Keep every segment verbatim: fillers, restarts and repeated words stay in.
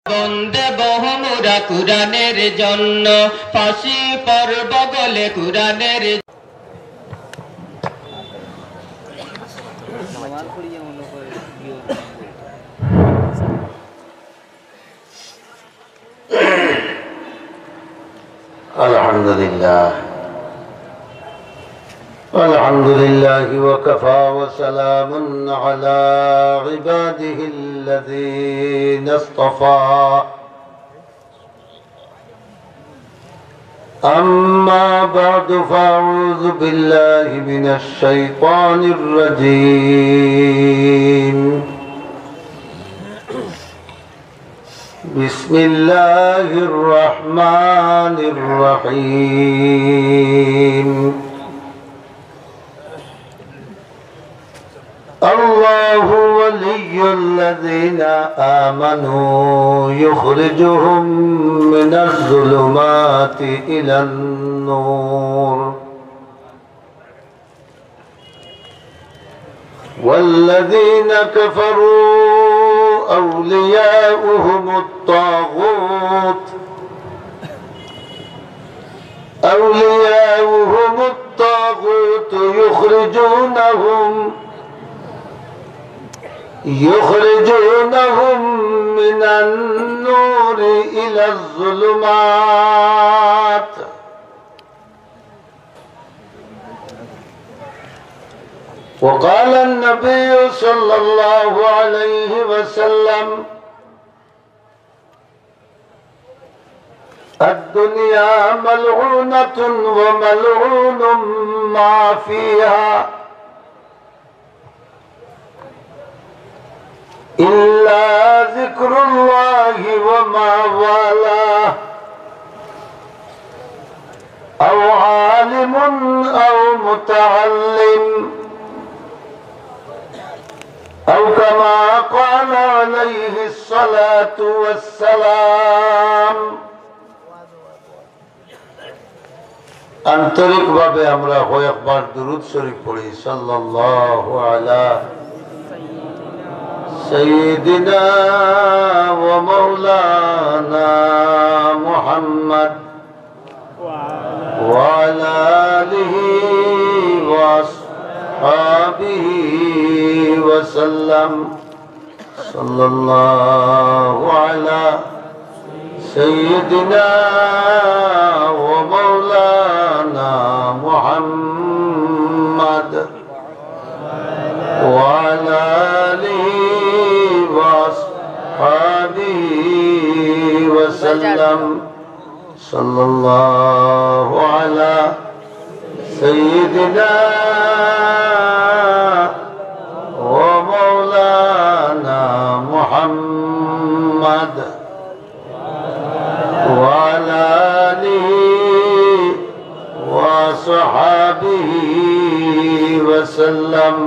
বন্দে বহুমুরা কুরআনের জন্য, ফাঁসি পড়ব গলে কুরআনের। الحمد لله. الحمد لله وكفى وسلام على عباده الذين اصطفى. أما بعد فأعوذ بالله من الشيطان الرجيم. بسم الله الرحمن الرحيم. الله ولي الذين آمنوا يخرجهم من الظلمات إلى النور. والذين كفروا أولياؤهم الطاغوت، أولياؤهم الطاغوت يخرجونهم، يخرجونهم من النور إلى الظلمات. وقال النبي صلى الله عليه وسلم: الدنيا ملعونة وملعون ما فيها، إلا ذكر الله وما والاه، أو عالم أو متعلم، أو كما قال عليه الصلاة والسلام. আন্তরিকভাবে আমরা কয়েকবার দুরূদ শরীফ পড়ি, সাল্লাল্লাহু আলা সাইয়্যিদিনা ওয়া মাওলানা মুহাম্মদ ওয়া আলা আলিহি ওয়া আসহাবিহি ওয়া সাল্লাম। صلى الله على سيدنا ومولانا محمد وعلى آله وأصحابه وسلم. صلى الله على سيدنا ومولانا محمد وعلى آله وصحبه وسلم.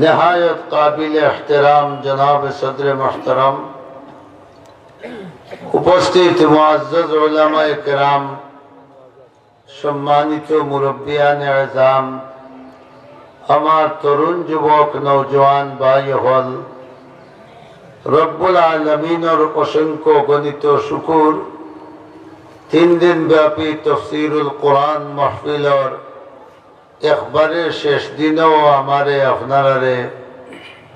নেহায়েত কাবিল এহতেরাম জনাব সদরে মুহতারাম, উপস্থিত মুআজ্জাজ উলামায়ে কেরাম, সম্মানিত মুরব্বিয়ানে আযম, আমার তরুণ যুবক নওজোয়ান ভাই অকল, রব্বুল আলামিনর অসংখ্য অগণিত শুকুর, তিন দিন ব্যাপী তফসিরুল কোরআন মাহফিলর একবারে শেষ দিনও আমারে আপনারারে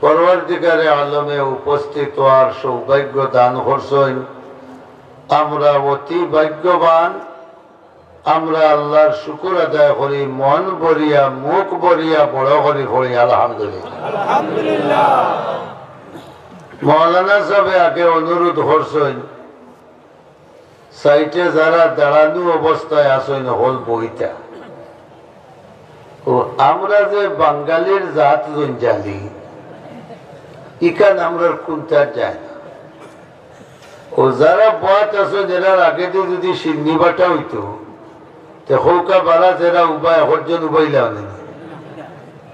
পরওয়ারদিগারে আলমে উপস্থিত অওয়ার সৌভাগ্য দান করছইন। আমরা অতি ভাগ্যবান। আমরা আল্লাহর শুকুর আদায় করি, মন ভরিয়া, মুখ ভরিয়া বড় করি পড়ি, আলহামদুলিল্লাহ। আলহামদুলিল্লাহ। মৌলানা সাহেবে আগে অনুরোধ করছইন, সাইডে যারা দাঁড়ানো অবস্থায় আছইন, হকল বইতা। ও, আমরা যে বাঙালির জাত জঞ্জালি, ইখান আমরার কুন্তাত যায় না। ও, যারা বওয়াত আছইন, এরার আগেদি যদি শিন্নি বাটা অইতো, তে হউক্কা বারা যেরা উবা, একজন উবাইলা অনে।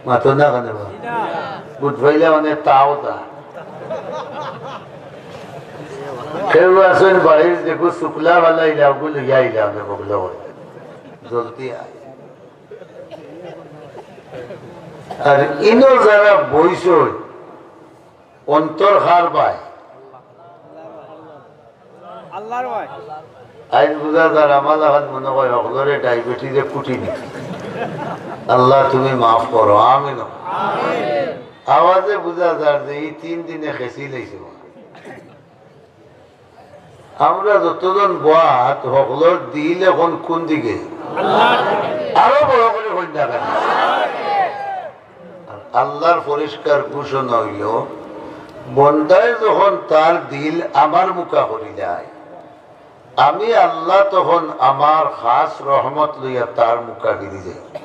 মাতো না কেনে বা? বুঝ পাইলা অনে তাও তা। কেউ আছইন বাড়ির দেখো শুকলা বালা ইলা, ওগু লইয়া আইলা অনে বগলো অয়। জলদি আয়। আর ইনো যারা বইছইন, অন্তর কার বায়? আইজ বুঝা যার আমার লাখান মনে কয় হকলরে ডায়াবেটিসে কুটি নি। আল্লাহ তুমি মাফ করো, আমিন। আওয়াজে বুঝা যার যে এই তিন দিনে খেসি লাইছে। আমরা যতজন বওয়াত হকলর দিল এখন কোন দিকে? আরো বড় করি কইন না কেন? আর আল্লাহর পরিষ্কার ঘোষণা অইলো, বন্দায় যখন তার দিল আমার মুখা করি যায়, আমি আল্লাহ তখন আমার খাস রহমত লইয়া তার মুখা ফিরি যাই।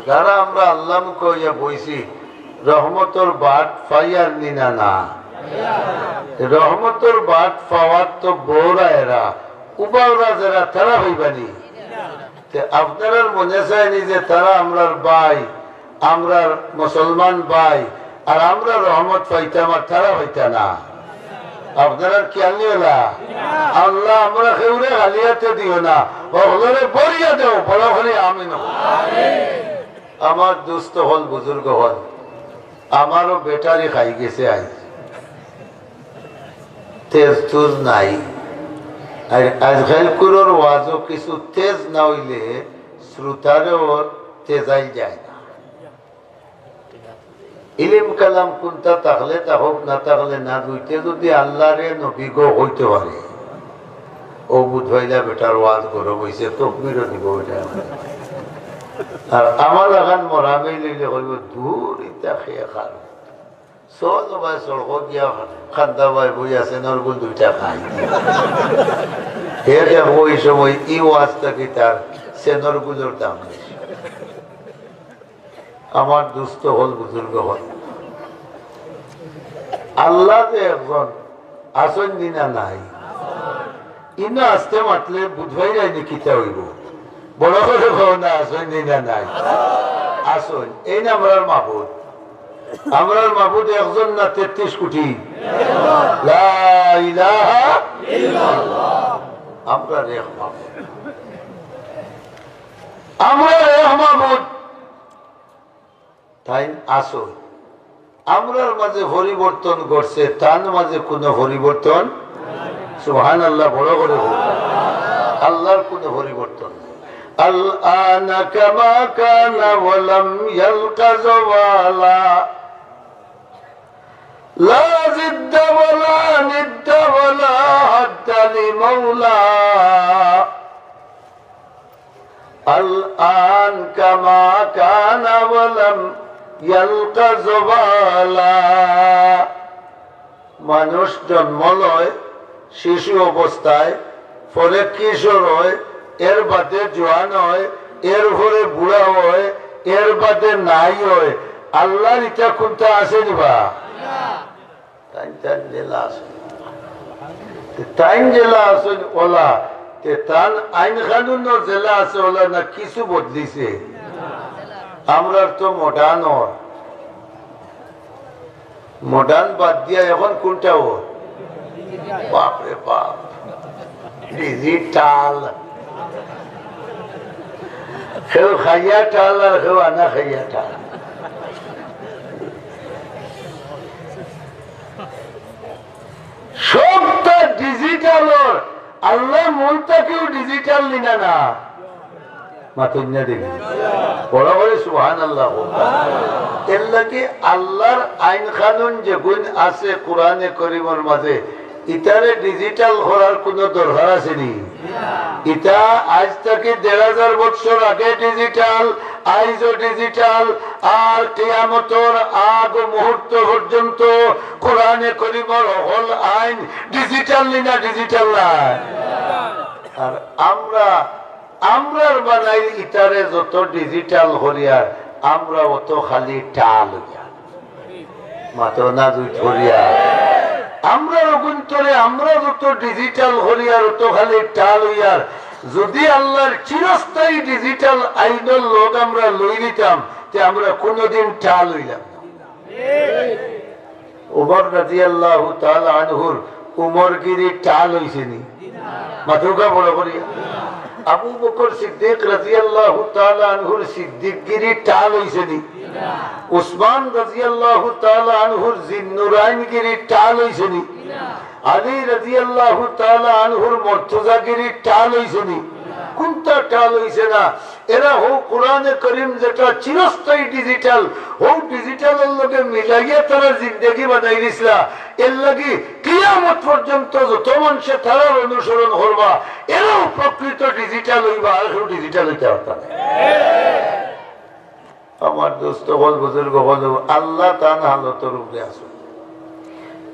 যারা আমরা আল্লাহ মুখা অইয়া বইছি, রহমতর বাট পাইয়ার নি না না? রহমতর বাট পাওয়ার তো বউরা এরা, উবাউরা যারা তারা হইবানি। তে আপনারার মনে চায়নি যে তারা আমরার ভাই, আমরার মুসলমান ভাই, আর আমরা রহমত পাইতাম আর তারা পাইতা না? আপনারার খেয়াল নি অলা? আল্লাহ আমরা কেউরে খালি আতে দিও না, হকলরে ভরিয়া দেও, বড় করি আমিন। আমার দোস্ত হকল, বুজুর্গ হকল, আমারও ব্যাটারি খাই গেছে আইজ। তেজ তুজ নাই। আর আজকাইলকুরর ওয়াজও কিছু তেজ না অইলে শ্রোতারেও তেজাইল যায় না। ইলিম কালাম কুনটা থাকলে থাকউক, না থাকলে না, দুইটা যুদি আল্লাহরে নবীগো কইতে পারে, অউ বুধবাইলা বেটার ওয়াজ গরম অইছে, তকবিরও দিব বেটা। আর আমার লাখান মরামি লইলে কইব, "দূর, ইতা খেয়ে খার।" চল ভাই, সড়কো গিয়া খান্দা ভাই বই আছে, নরগুল দুইটা খাই। হে দেখবো এই সময় ই ওয়াজ থাকি তার সেনরগুলর দাম বেশি। আমার দোস্ত হকল, বুজুর্গ হকল, আল্লাহ যে একজন আছইন নি না নাই? ইনো আস্তে মাতলে বুধবাইরা ইনি কিতা অইব? বড় করি কও না, আছইন নি না নাই? আছইন। এইন আমরার মাবুদ। আমরার মাবুদ একজন না তেত্রিশ কোটি? লা ইলাহা ইল্লাল্লাহ। আমরার এক মাবুদ। আমরার এক মাবুদ। তাইন আছইন। আমরার মাঝে পরিবর্তন ঘটছে, তান মাঝে কুনু পরিবর্তন? সুবহানাল্লাহ, বড় করি কও। আল্লাহর কুনু পরিবর্তন নাই। আল আনা কামা কানা ওয়া লাম ইয়ালকা জাওয়ালা। লা জিদ্দা ওয়া লা নিদ্দা ওয়া লা হাদ্দা লি মাওলা। আল আন কামা কানা ওয়া লাম ইয়ালকা জাওয়ালা। মানুষ জন্ম লয় শিশু অবস্থায়, পরে কিশোর অয়, এর বাদে জোয়ান অয়, এর পরে বুড়া অয়, এর বাদে নাই অয়। আল্লাহর ইতা কুনটা আছে নি বা? তাইন তান যেলা আছে। তে তাইন যেলা আছে অলা, তে তান আইন কানুনও যেলা আছে অলা না কিছু বদলিছে? আমরার তো modern অর। Modern বাদ দিয়া এখন কুনটা অর? বাপ রে বাপ। Digital। কেউ খাইয়া টাল আর কেউ আনা খাইয়া টাল। সবটা digital অর। আল্লাহ মূল থাকিও digital নি না না? মাতুন না দেখি। বড় করি সুবহানাল্লাহ কও। এর লাগি আল্লাহর আইন কানুন যেগুন আছে কোরআনে করিমর মাঝে, ইতারে digital করার কুনু দরকার আছে নি? ইতা আইজ থাকি দেড় হাজার বছর আগে digital, আইজও digital, আর কিয়ামতর আগ মুহূর্ত পর্যন্ত কোরআনে করিমর হকল আইন digital নি না, digital নায়? আর আমরা, আমরার বানাইল ইতারে যত digital করিয়ার, আমরা অত খালি টাল অইয়ার। মাতো না দুই ধরিয়া। আমরার অভ্যন্তরে আমরা যত digital করিয়ার, অত খালি টাল অইয়ার। যদি আল্লাহর চিরস্থায়ী digital আইনর লগ আমরা লই নিতাম, তে আমরা কুনুদিন টাল অইলাম না। উমর রাদিয়াল্লাহু তাআলা আনহুর উমরগিরি টাল অইছে নি? মাতুক্কা বড় করিয়া। আবু বকর সিদ্দিক রাদিয়াল্লাহু তাআলা আনহুর সিদ্দিকগিরি টাল অইছে নি? উসমান রাদিয়াল্লাহু তাআলা আনহুর জিন্নুরাইনগিরি টাল অইছে নি? আলী রাদিয়াল্লাহু তাআলা আনহুর মর্তুজাগিরি টাল অইছে নি? কুনটা টাল অইছে না? এরা হউ কোরআনে করিম যেটা চিরস্থায়ী ডিজিটাল, হউ ডিজিটালর লগে মিলাইয়া তারা জিন্দেগি বানাই দিছলা। এর লাগি কিয়ামত পর্যন্ত যত মানষে তারার অনুসরণ করবা, এরাও প্রকৃত ডিজিটাল অইবা, আর কেউ ডিজিটাল অইতা পারতা না। আমার দোস্ত অকল, বুজুর্গ অকল, আল্লাহ তান হালতর উপরে আছইন।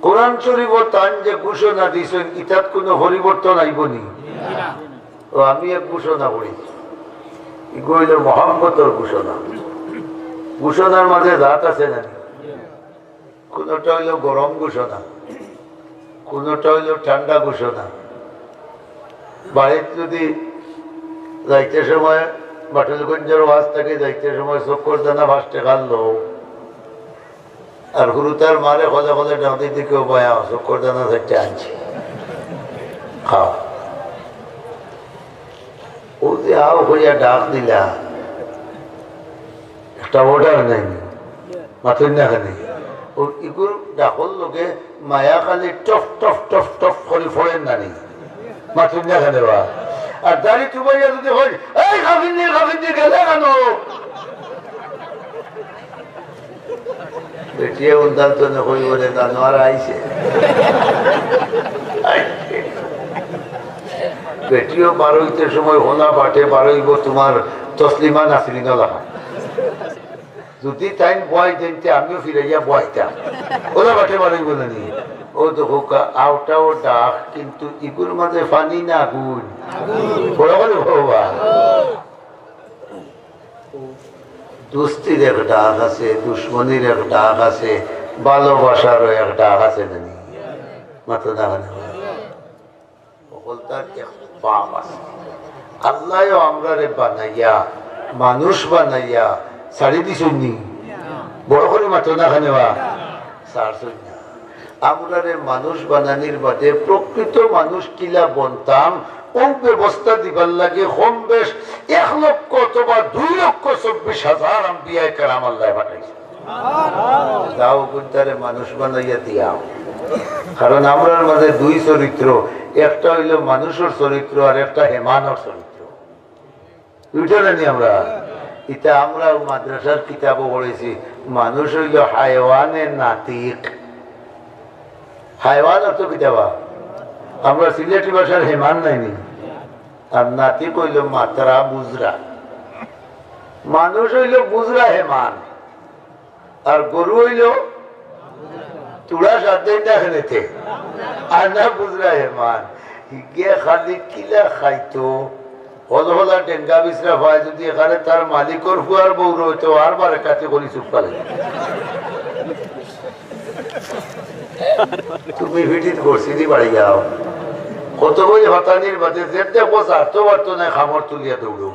কোরআন শরীফো তান যে ঘোষণা দিছইন, ইতাত কুনু পরিবর্তন আইবো নি? ও, আমি এক ঘোষণা করি, ইগু অইলো মহব্বতর ঘোষণা। ঘোষণার মাঝে জাত আছে না নি? কুনুটা অইলো গরম ঘোষণা, কুনুটা অইলো ঠান্ডা ঘোষণা। বাড়িত যুদি যাইতে সময়, বাটুলগঞ্জর ওয়াজ থাকি যাইতে সময় চক্কর দানা পাঁচ টেকার লও, আর হুরুতার মারে কলে কলে ডাক দিতে কেউ বয়া, চক্কর দানা চাইরটা আনছি, খাও। ও যে আও করিয়া ডাক দিলা, একটা অর্ডার নাই নি, মাতইন না কেনে? ও ইগুর ডাকর লগে মায়া খালি টফ টফ টফ টফ করি পড়ের না নি, মাতইন না কেনে বা? আর দাড়ি চুবাইয়া যুদি কই, "এই খাফিন্দি, খাফিন্দি, গেলে কেনে?" বেটিয়ে উন্দাল তো না কই বলে, "জানোয়ার আইছে।" বেটিও বারইতে সময় হোলা বাটে বারইবো তুমার তসলিমা নাসরিন লাখান। যুদি তাইন বয় দেইন তে আমিও ফিরাইয়া বয়তাম। হোলা বাটে বারইবো না নি? ও তো হোকা, আওটাও ডাক, কিন্তু ইগুর মাঝে পানি না আগুন? বড় করে বাবা। দোস্তির এক ডাক আছে, দুশমনির এক ডাক আছে, ভালোবাসারও এক ডাক আছে না নি? মাতো না কেনে? হকলতার এক বাপ আছে। আল্লায়ও আমরারে বানাইয়া, মানুষ বানাইয়া ছাড়ি দিছইন নি? বড় করি মাতো না কেনে বা? ছাড়ছইন না। আমরারে মানুষ বানানির বাদে প্রকৃত মানুষ কিলা বনতাম, অউ ব্যবস্থা দিবার লাগি কম বেশ এক লক্ষ অথবা দুই লক্ষ চব্বিশ হাজার আম্বিয়ায়ে কেরাম আল্লায় পাঠাইছে। যাও, কুনটারে মানুষ বানাইয়া দিয়াও। কারণ আমরার মাঝে দুই চরিত্র, একটা অইলো মানুষর চরিত্র আর একটা হেমানর চরিত্র। বুঝলা নি আমরা? ইটা আমরা অউ মাদ্রাসার কিতাবো পড়ছি, মানুষ অইলো হায়ওয়ানে নাতিক। হায়ওয়ান অর্থ কিতা বা? আমরা সিলেটি ভাষার হেমান নাই নি? আর নাতিক অইলো মাতরা বুজরা। মানুষ অইলো বুজরা হেমান। আর গরু অইলো তুড়া সাত দিন না খেলেতে, আর না বুজরা হেমান। হিগে খালি কিলা খাইতো, হলহলা ডেঙ্গা বিছরা পায়, যুদি এখানে তার মালিকর ফুয়ার বউ রইতো, আর বারে কাতে করি চুপ করে। তুমি ভিডিত বসি দি বাড়ি যাও। কত বই হতানির বাদে যে দেখো, সারতো পারতো না, খামর তুলিয়া দৌড়ো।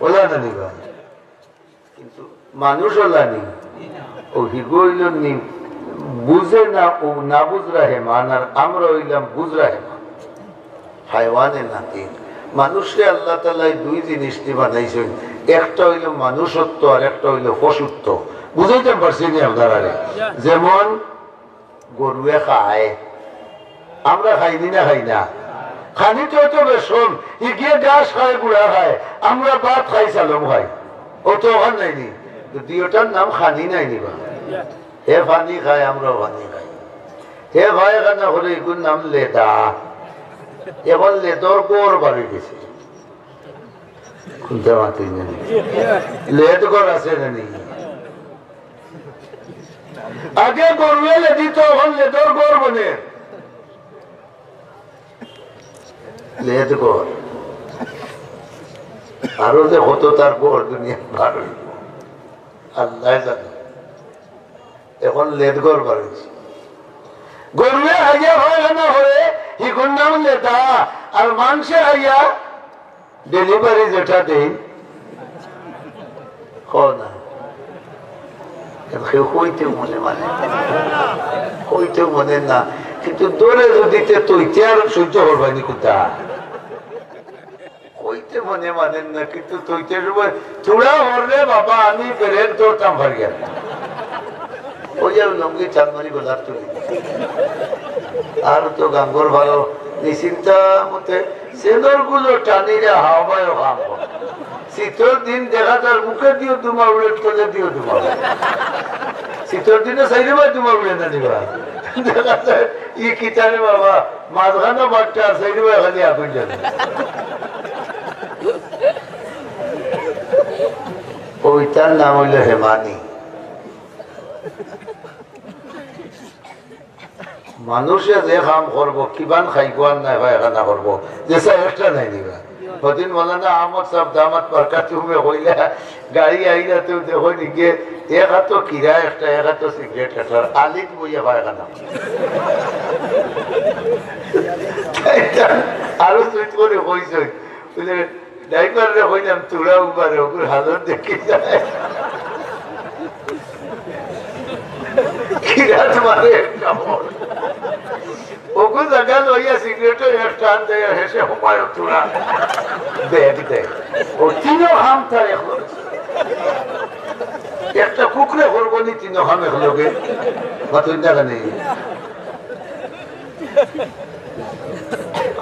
ওলা না নিবা। কিন্তু মানুষ ওলা নি, ও হিগো অইলো নি, বুঝে না, ও না বুঝরা হেমান, আর আমরা অইলাম বুঝরা হেমান। হায়ওয়ানে নাতিক। মানুষরে আল্লাহ তাআলায় দুই জিনিস দি বানাইছইন, একটা অইলো মানুষত্ব আর একটা অইলো পশুত্ব। বুঝাইতাম পারছি নি আপনারারে? যেমন গরুয়ে খায়, আমরা খাইনি না খাই না? খানি তো অত বেশম, হিগিয়ে ঘাস খায়, গুড়া খায়, আমরা ভাত খাই, চালম খাই, অত অখান নাইনি? তো দুইটার নাম খানি নাইনি বা? হে পানি খায়, আমরাও পানি খাই। হে পায়খানা করে, ইগুর নাম লেদা। এখন লেদর গড় বাড়ি গেছে। কুনটা মাতইন না নি? লেদ গড় আছে না নি? আগে গরুয়ে লেদিত, এখন লেদর গড় বনে। লেদ গড়। আরো যে কত তার গড় দুনিয়া বার অইবো, আল্লায় জানে। এখন লেদ গড় বার অইছে। গরুয়ে খাইয়া পায়খানা করে, হিগুর নাম লেদা, আর মানষে খাইয়া ডেলিভারি যেটা দেই, কও না। কেউ কইতে মনে মানে, কইতে মনে না, কিন্তু দৌড়ে যদি তে তৈতে আর সহ্য করবানি কুনটা। মনে মানেন না, কিন্তু থইতে সময় থুড়া হরলে বাবা, আমি বেরেন ধরতাম পারি আর। ওই যে লুঙ্গি চালমারি গলার তুলি। আর তো গাঙ্গর ভালো, নিশ্চিন্তা মতে সেলর গুলো টানিলে হাওয়ায় হাম করে। শীতর দিন দেখা যার মুখে দিও ধুমা উড়ে, তলে দিও ধুমা উড়ে। শীতর দিনে সাইডে ভাই ধুমা উড়ে না দিবা। দেখা যায় ই কিতারে বাবা, মাঝখানে বাট্টা আর সাইডে ভাই খালি আগুন জ্বলে। ওইটার নাম হইল হেমানি। মানুষে যে কাম করবো, কিমান খাইবো আর নাই পায়খানা করবো, যে স্যার একটা নাই নিবা। ওদিন মৌলানা আহমদ সাহেব দামাত বারকাতুহুমে কইলা, গাড়ি আইলা তো দেখো নিকে, এক হাতো কিরা একটা, এক হাতো সিগারেট একটা, আলিত বইয়া পায়খানা। আরো সুইট করে কইছে, বুঝলে, ড্রাইভাররে কইলাম, "তোরা উবারে, ওগুর হালত দেখি যায়।" কিরাত মারে কামড়। ওগু জাগা লইয়া সিগারেটও এক টান দেয়, হেসে হুমায়ুন তোরা ব্যাগ দেয়। ও তিনও হাম তার এক লগে। একটা কুকুরে করবো নি তিনও হাম এক লগে। মাতুন জায়গা নেই।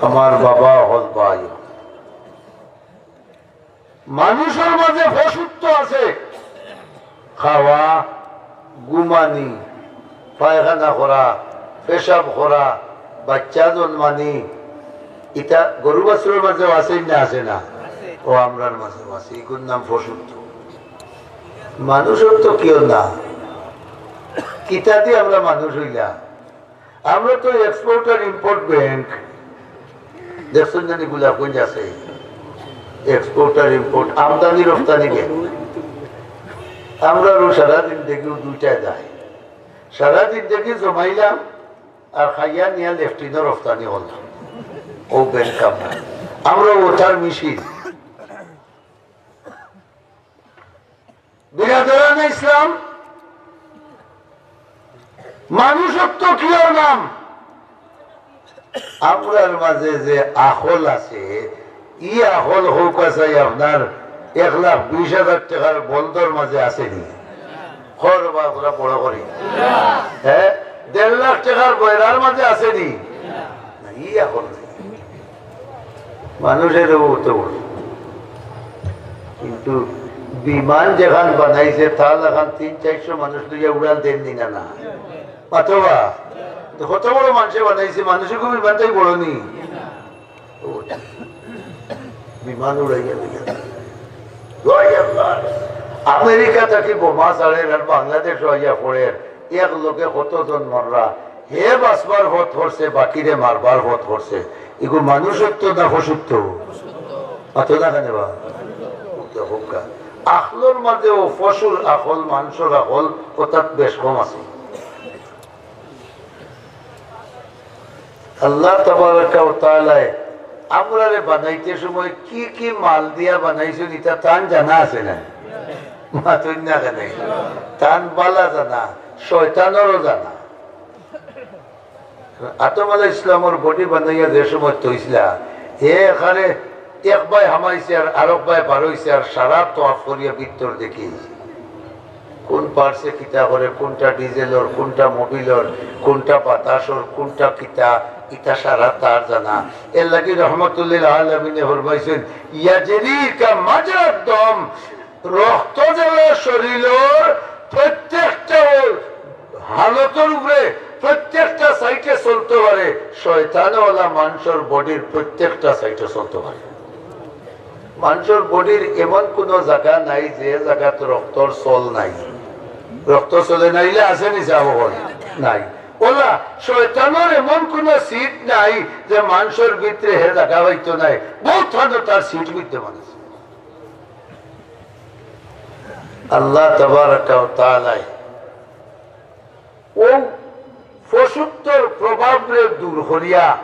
আমার বাবা হল ভাই। মানুষর মাঝে পশুত্ব আছে, খাওয়া, ঘুমানি, পায়খানা করা, পেশাব করা, বাচ্চা জন্মানি, ইটা গরু বাছুরর মাঝেও আছে না, আছে না? ও আমরার মাঝেও আছে, ইগুর নাম পশুত্ব। মানুষত্ব কিও না, কিতা দি আমরা মানুষ হইলা? আমরা তো এক্সপোর্ট আর ইম্পোর্ট ব্যাংক। দেখছইন জানি গোলাপগঞ্জ আছে, এক্সপোর্ট আর ইম্পোর্ট, আমদানি রপ্তানি ব্যাংক। আমরা আরো সারা জিন্দেগিও দুইটায় যায়, সারা জিন্দেগি জমাইলাম আর খাইয়া নিয়া লেফটিনও রপ্তানি করলাম। ও ব্যাংক আমরা, আমরা ওটার মেশিন। বিরাদরানে ইসলাম, মানুষত্ব কিওর নাম? আমরার মাঝে যে আখল আছে, ই আখল হউক আছে আপনার এক লাখ বিশ হাজার টেকার বন্দর মাঝে আছে নি? খর বা ওরা বড় করি। হ্যাঁ, দেড় লাখ টেকার বয়রার মাঝে আছে নি? না, ই আখল নাই। মানুষের অত বড়। কিন্তু বিমান যেখান বানাইছে, তা লাখান তিন চারশো মানুষ লইয়া উড়াল দেন নি না, না? অথবা কত বড় মানুষে বানাইছে, মানুষের খুব বিমানটাই বড় নি। বিমান উড়াইয়া লইয়া। ওই আল্লাহ। আমেরিকা থাকি বোমা ছাড়ের আর বাংলাদেশ আইয়া পড়ের, এক লোকে কতজন মররা, হে বাঁচবার পথ করছে, বাকিরে মারবার পথ করছে। এগু মানুষত্ব না পশুত্ব? অত না কেন বা? দেখো কা। আখলর মাঝেও পশুর আখল, মানুষর আখল, অর্থাৎ বেশ কম আছে। আল্লাহ তাবারাকা ওয়া তাআলায় আমরারে বানাইতে সময় কি কি মাল দিয়া বানাইছইন, ইটা তান জানা আছে না? মাতুন না কেন? তান বালা জানা, শয়তানরও জানা। আদম আলাইহিস সালামর বডি বানাইয়া যে সময় থইছিলা, হে এখানে এক বায় হামাইছে আর আরক বায় বার অইছে আর সারা তওয়াফ করিয়া ভিতর দেখি আইছে। কোন পার্টসে কিতা করে, কোনটা ডিজেলর, কোনটা মোবিলর, কোনটা বাতাসর, কোনটা কিতা, ইতা সারা তার জানা। এর লাগি রহমতুল্লিল আলামিনে ফরমাইছইন, "ইয়াজরি কা মাজরাদ দম", রক্ত যেলা শরীলর প্রত্যেকটা হালতর উপরে প্রত্যেকটা সাইডে চলতে পারে, শয়তানও অলা মানুষর বডির প্রত্যেকটা সাইডে চলতে পারে। মানুষর বডির এমন কোনো জাগা নাই যে জাগাত রক্তর চল নাই, রক্ত চলে নাইলে আছে নি যাব নাই। অলা শয়তানর এমন কোনো সিট নাই যে মানুষর ভিতরে হে জাগা পাইতো নায়, বহুত হানো তার সিট বিদ্যমান আছে। আল্লাহ তাবারাকা ওয়া তাআলায় ও পশুত্বর প্রভাবরে দূর করিয়া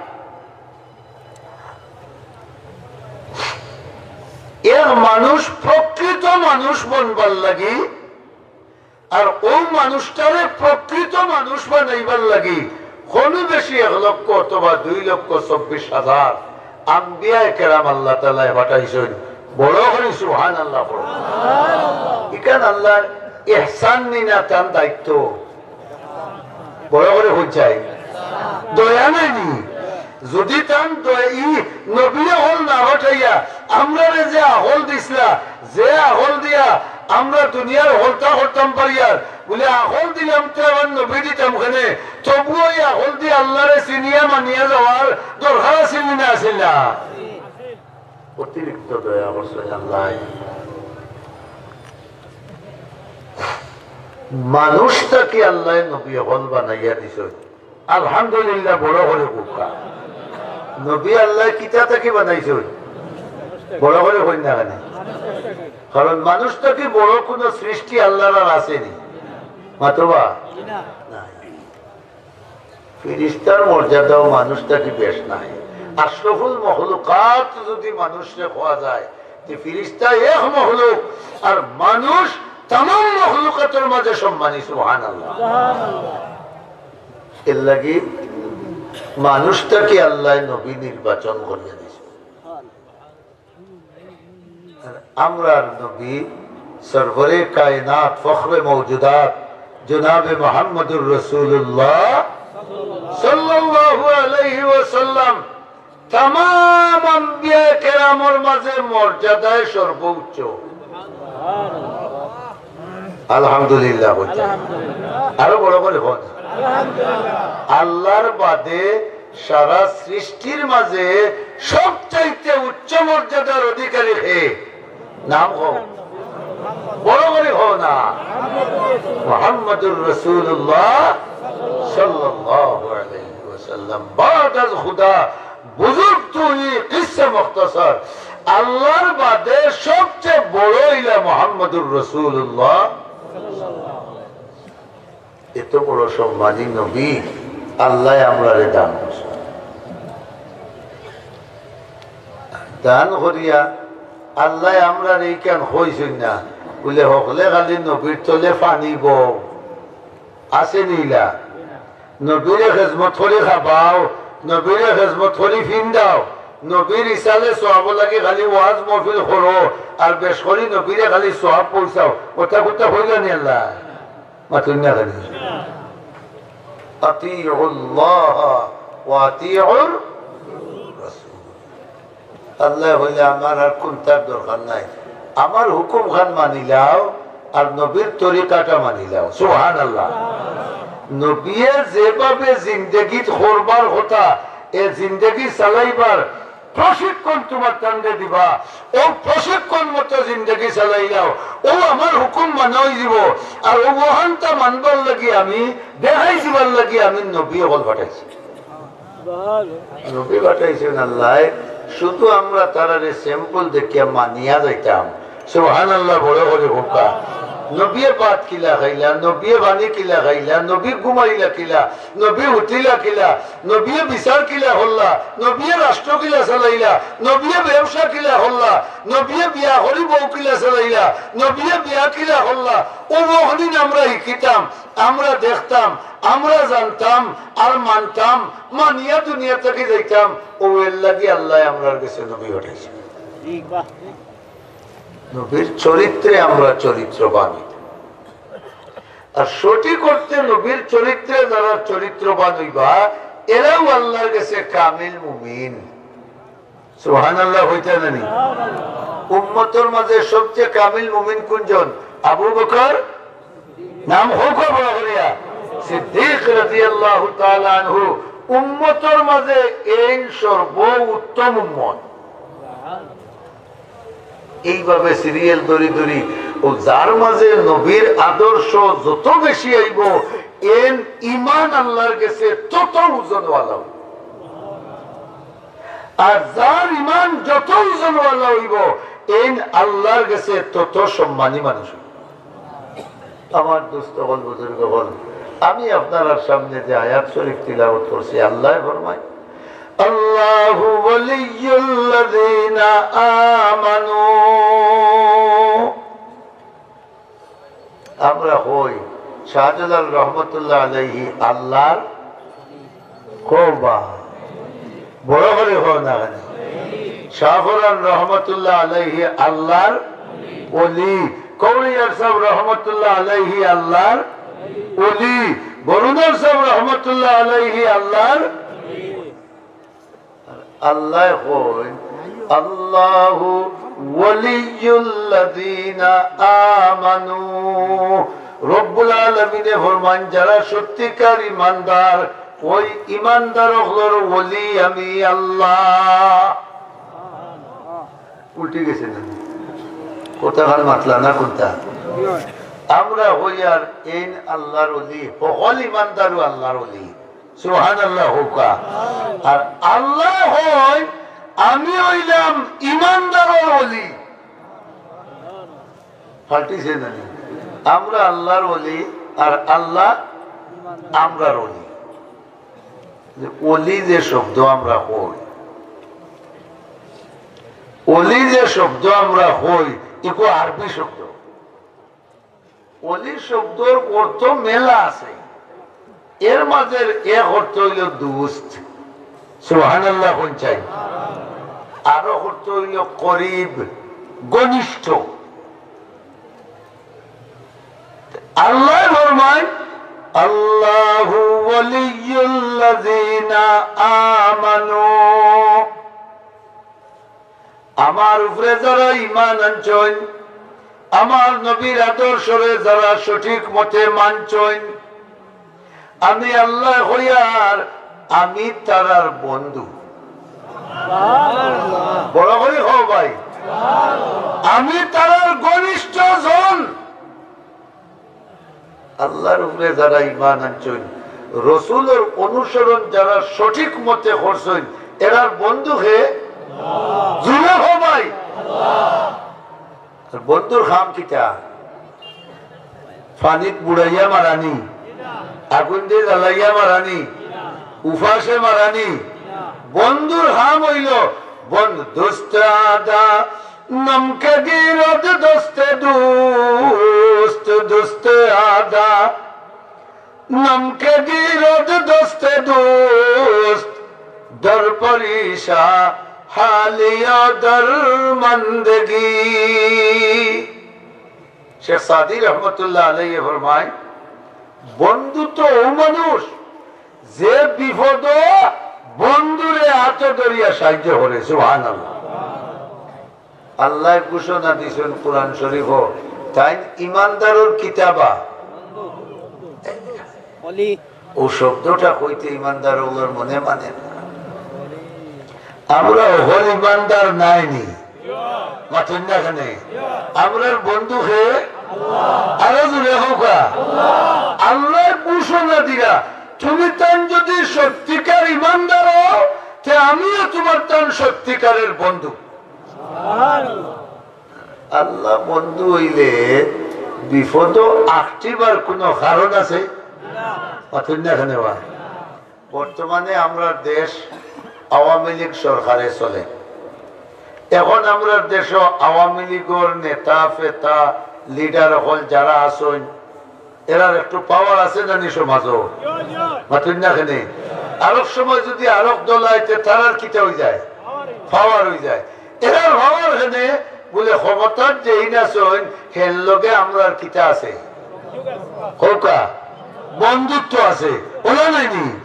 এক মানুষ প্রকৃত মানুষ বনবার লাগি আর ও মানুষটারে প্রকৃত মানুষ বানাইবার লাগি কম বেশি এক লক্ষ অথবা দুই লক্ষ চব্বিশ হাজার আম্বিয়ায়ে কেরাম আল্লাহ তাআলায় পাঠাইছইন। বড় করি সুবহানাল্লাহ পড়ো। ইখান আল্লাহর ইহসান নি না, তান দায়িত্ব? বড় করি কইন চাই। দয়া নায় নি? যুদি তান দয়া, ই নবী অকল না পাঠাইয়া আমরারে যে আকল দিছলা, যে আকল দিয়া আমরা দুনিয়ার হকলতা করতাম পারিয়ার, বুলে আকল দিলাম তে আবার নবী দিতাম কেনে? তবুও ই আকল দি আল্লাহরে চিনিয়া মানিয়া যাওয়ার দরকার আছিল নি না আছিল না? অতিরিক্ত দয়া করছইন আল্লায়। মানুষ থাকি আল্লায় নবী অকল বানাইয়া দিছইন। আলহামদুলিল্লাহ, বড় করি কউক্কা। নবী আল্লায় কিতা থাকি বানাইছইন? বড় করি কইন না কেনে? কারণ মানুষ থাকি বড় কুনু সৃষ্টি আল্লাহর আর আছে নি? মাতবা? নাই। ফিরিস্তার মর্যাদাও মানুষ থাকি বেশ নাই। আশরাফুল মখলুকাত যুদি মানুষরে কওয়া যায়, তে ফিরিস্তা এক মখলুক, আর মানুষ তামাম মখলুকাতর মাঝে সম্মানী। সুবহানাল্লাহ। এর লাগি মানুষ থাকি আল্লায় নবী নির্বাচন করিয়া দিছইন। আর আমরার নবী, সরওয়ারে কায়নাত, ফখরে মওজুদাত, জনাবে মুহাম্মদুর রাসূলুল্লাহ সাল্লাল্লাহু আলাইহি ওয়াসাল্লাম, তামাম আম্বিয়া কেরামর মাঝে মর্যাদায় সর্বোচ্চ। আলহামদুলিল্লাহ বলতে। আরো বড় করি কউক্কা। আল্লাহর বাদে সারা সৃষ্টির মাঝে সবচাইতে উচ্চ মর্যাদার অধিকারী কে? নাম কও। বড় করি কও না। মুহাম্মাদুর রাসূলুল্লাহ সাল্লাল্লাহু আলাইহি ওয়াসাল্লাম। বাদ আজ খুদা বুজুর্গ তুই, কিসসা মুখতাসর। আল্লাহর বাদে সবচেয়ে বড় অইলা মুহাম্মাদুর রাসূলুল্লাহ। এত বড় সম্মানী নবী আল্লায় আমরারে দান করছইন। দান করিয়া আল্লায় আমরারে ইখান কইছইন না, বুলে হকলে খালি নবীর তলে পানি বও, আছে নি ইলা? নবীরে খেজমত করি খাবাও, নবীরে খেজমত করি ফিন্দাও, নবীর ইসালে সওয়াবর লাগি খালি ওয়াজ মাহফিল করো, আর বেশ করি নবীরে খালি সওয়াব পৌঁছাও। কথা কথা কইলা নি আল্লায়? মাতুন না খালি। আতিউল্লাহ ওয়া আতিউর রাসূল। আল্লায় কইলা, "আমার আর কুনটার দরকার নাই, আমার হুকুম খান মানিলাও, আর নবীর তরিকাটা মানিলাও।" সুবহানাল্লাহ। নবীয়ে যেভাবে জিন্দেগিত করবার কথা, এ জিন্দেগি চালাইবার প্রশিক্ষণ তুমার তানরে দিবা, অউ প্রশিক্ষণ মতো জিন্দেগি চালাইলাও, অউ আমার হুকুম মানা অইযিবো। আর অউ অখানটা মানবার লাগি আমি, দেখাই দিবার লাগি আমি নবী অকল পাঠাইছি। নবী পাঠাইছইন আল্লায়, শুধু আমরা তারারে sample দেখিয়া মানিয়া যাইতাম। সুবহানাল্লাহ, বড় করি কউক্কা। নবীয়ে ভাত কিলা খাইলা, নবীয়ে পানি কিলা খাইলা, নবী ঘুমাইলা কিলা, নবী উঠিলা কিলা, নবীয়ে বিচার কিলা করলা, নবীয়ে রাষ্ট্র কিলা চালাইলা, নবীয়ে ব্যবসা কিলা করলা, নবীয়ে বিয়া করি বউ কিলা চালাইলা, নবীয়ে বিয়া কিলা করলা, অউ অখান আমরা শিকিতাম, আমরা দেখতাম, আমরা জানতাম, আর মানতাম, মানিয়া দুনিয়া থাকি যাইতাম। অউ এর লাগি আল্লায় আমরার গেছে নবী পাঠাইছইন। নবীর চরিত্রে আমরা চরিত্রবান অইতাম। আর সঠিক অর্থে নবীর চরিত্রে যারা চরিত্রবান অইবা, এরাউ আল্লাহর গেছে কামিল মুমিন। সুবহানাল্লাহ অইতা না নি? উম্মতর মাঝে সবচেয়ে কামিল মুমিন কুনজন? আবু বকর, নাম কউক্কা বড় করিয়া, সিদ্দিক রাদিয়াল্লাহু তাআলা আনহু। উম্মতর মাঝে এইন সর্বোত্তম উম্মত। এইভাবে serial ধরি ধরি, অউ যার মাঝে নবীর আদর্শ যত বেশি আইবো, এইন ইমান আল্লাহর গেছে তত ওজনওয়ালা অইবো। আর যার ইমান যত ওজনওয়ালা অইবো, এইন আল্লাহর গেছে তত সম্মানী মানুষ অইবো। আমার দোস্ত অকল, বুজুর্গ অকল, আমি আপনারার সামনে যে আয়াত শরীফ তিলাওয়াত করছি, আল্লায় ফরমায়, "আল্লাহু ওয়ালিয়্যুল্লাযীনা আমানু।" আমরা কই, শাহজালাল রহমতুল্লাহ আলাইহি আল্লাহর, কও বা, বড় করি কও না কেনে? শাহপরান রহমতুল্লাহ আলাইহি আল্লাহর ওলি, কৌড়িয়ার সাহেব রহমতুল্লাহ আলাইহি আল্লাহর ওলি, বরুণার সাহেব রহমতুল্লাহ আলাইহি আল্লাহর। আল্লাহ কইন, "আল্লাহু ওয়ালিয়ুল্লাযীনা আমানু।" রব্বুল আলামিনে ফরমাইন, যারা সত্যিকার ইমানদার, ওই ইমানদার অকলর ওলি আমি আল্লাহ। উল্টি গেছে না? কথাখান মাতলা না কোনটা? আমরা হইয়ার এইন আল্লাহর ওলি, হকল ইমানদারও আল্লাহর ওলি। সুবহানাল্লাহ কউক্কা। আর আল্লাহ কইন, "আমি অইলাম ইমানদারর ওলি।" পাল্টিছে না নি? আমরা আল্লাহর ওলি, আর আল্লাহ আমরার ওলি। যে ওলি যে শব্দ আমরা কই, ওলি যে শব্দ আমরা কই, ইকু আরবি শব্দ। ওলি শব্দর অর্থ মেলা আছে, এর মাঝে এক অর্থ অইল দুস্ত, সুবহানাল্লাহ কইন চাই, আরো অর্থ অইল করিব, ঘনিষ্ঠ। আল্লাহ ফরমাইন, "আল্লাহু ওয়ালিয়ুল্লাযীনা আমানু।" আমার উপরে যারা ঈমান আনছইন, আমার নবীর আদর্শরে যারা সঠিক মতে মানছইন, আমি আল্লাহ কইয়ার, আমি তারার বন্ধু। বড় করি কও ভাই, আমি তারার ঘনিষ্ঠ জন। আল্লাহর উপরে যারা ঈমান আনছইন, রসুলর অনুসরণ যারা সঠিক মতে করছইন, এরার বন্ধু কে? জুড়ে কও ভাই। আর বন্ধুর কাম কিতা? পানিত বুড়াইয়া মারানি, আগুন দিয়া জ্বালাইয়া মারানি, উপাসে মারানি। বন্ধুর কাম অইল বন্ধু দোস্ত আদা, নমকে গিরদ দোস্তে দোস্ত, দোস্তে আদা, নমকে গিরদ দোস্তে দোস্ত, দর পরিশা হালিয়া দর মন্দগি। শেখ সাদী রহমতুল্লাহ আলাইহি ফরমায়, বন্ধু তো ও মানুষ যে বিপদ বন্ধুরে আতো ধরিয়া সাহায্য করে। সুবহানাল্লাহ। আল্লাহ ঘোষণা দিছেন কোরআন শরীফ, তাইন ইমানদারর কিতা বা। ও শব্দটা কইতে ইমানদার অকলর মনে মানে না। আমরা হকল ইমানদার নায় নি? মাতইন না কেনে? আমরার বন্ধু কে? আরো জুড়ে কউক্কা। আল্লাহ ঘোষণা দিরা, তুমি তান যদি সত্যিকার ইমানদার অও, তে আমিও তুমার তান সত্যিকারের বন্ধু। আল্লাহ বন্ধু অইলে বিপদ আখটিবার কোনো কারণ আছে? মাতইন না কেনে বা? বর্তমানে আমরার দেশ আওয়ামী লীগ সরকারে চলে। এখন আমরার দেশো আওয়ামী লীগর নেতা ফেতা, লিডার অকল যারা আছইন, এরার একটু পাওয়ার আছে না নি সমাজো? মাতইন না কেনে? আরক সময় যদি আরক দল আইতে, তারার কিতা অইযায়? পাওয়ার অইযায়। এরার পাওয়ার কেনে বুলে ক্ষমতাত যেইন আছইন, হেন লগে আমরার কিতা আছে? কউক্কা, বন্ধুত্ব আছে। অলা নায় নি?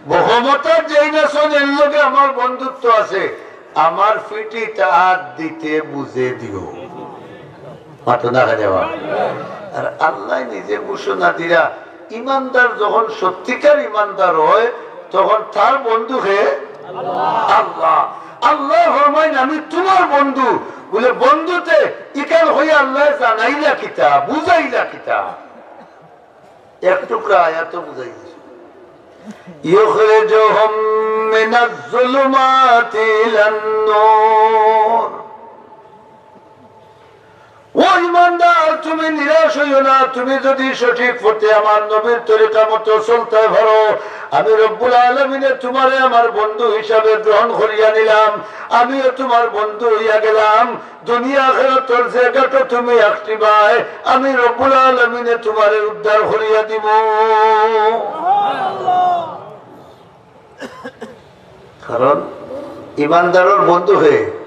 ক্ষমতাত যেইন আছইন, হেন লগে আমার বন্ধুত্ব আছে। আমার ফিটিত আত দিতে বুঝে দিও। মাতো না কেনে বা? আর আল্লাহ নিজে ঘোষণা দিরা, ইমানদার যখন সত্যিকার ইমানদার অয়, তখন তার বন্ধু কে? আল্লাহ। আল্লাহ ফরমাইন, "আমি তুমার বন্ধু।" বুলে, "বন্ধুতে ইখান কইয়া আল্লাহ জানাইলা কিতা, বুঝাইলা কিতা?" এক টুকরা আয়াতো বুঝাই দিছে, "ইউখরিজুহুম মিনাজ জুলুমাতি ইলান নূর।" ও ইমানদার, তুমি নিরাশ অইও না। তুমি যদি সঠিক পথে আমার নবীর তরিকা মতো চলতে পারো, আমি রব্বুল আলামিনে তুমারে আমার বন্ধু হিসাবে গ্রহণ করিয়া নিলাম, আমিও তুমার বন্ধু অইয়া গেলাম। দুনিয়া আখিরাতর যে ঘাটো তুমি আখটিবায়, আমি রব্বুল আলামিনে তুমারে উদ্ধার করিয়া দিমু। কারণ ইমানদারর বন্ধু কে?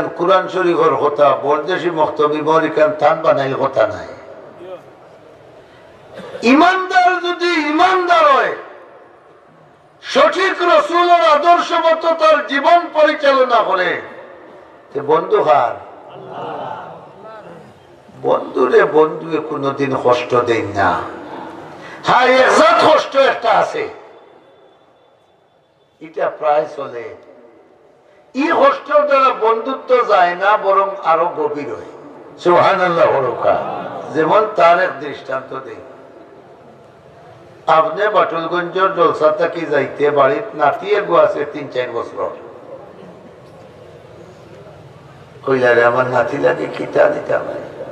কোরআন শরীফর কথা, বরদেশি মক্তবি মরিকান তান বানাইল কথা নায়। ইমানদার যদি ইমানদার অয়, সঠিক রসুলর আদর্শ মতো তার জীবন পরিচালনা করে, তে বন্ধু কার? বন্ধুরে বন্ধুয়ে কোনোদিন কষ্ট দেয় না। হ্যাঁ, একজাত কষ্ট একটা আছে, ইটা প্রায় চলে। ই কষ্টর দ্বারা বন্ধুত্ব যায় না, বরং আরো গভীর হয়। সুবহানাল্লাহ বলুক্কা। যেমন তার এক দৃষ্টান্ত দেই, আপনে বাটুলগঞ্জর জলসা থাকি যাইতে বাড়িত নাতি এগু আছে তিন চাইর বছর। কইলা, "রে, আমার নাতি লাগি কিতা দিতাম রে?"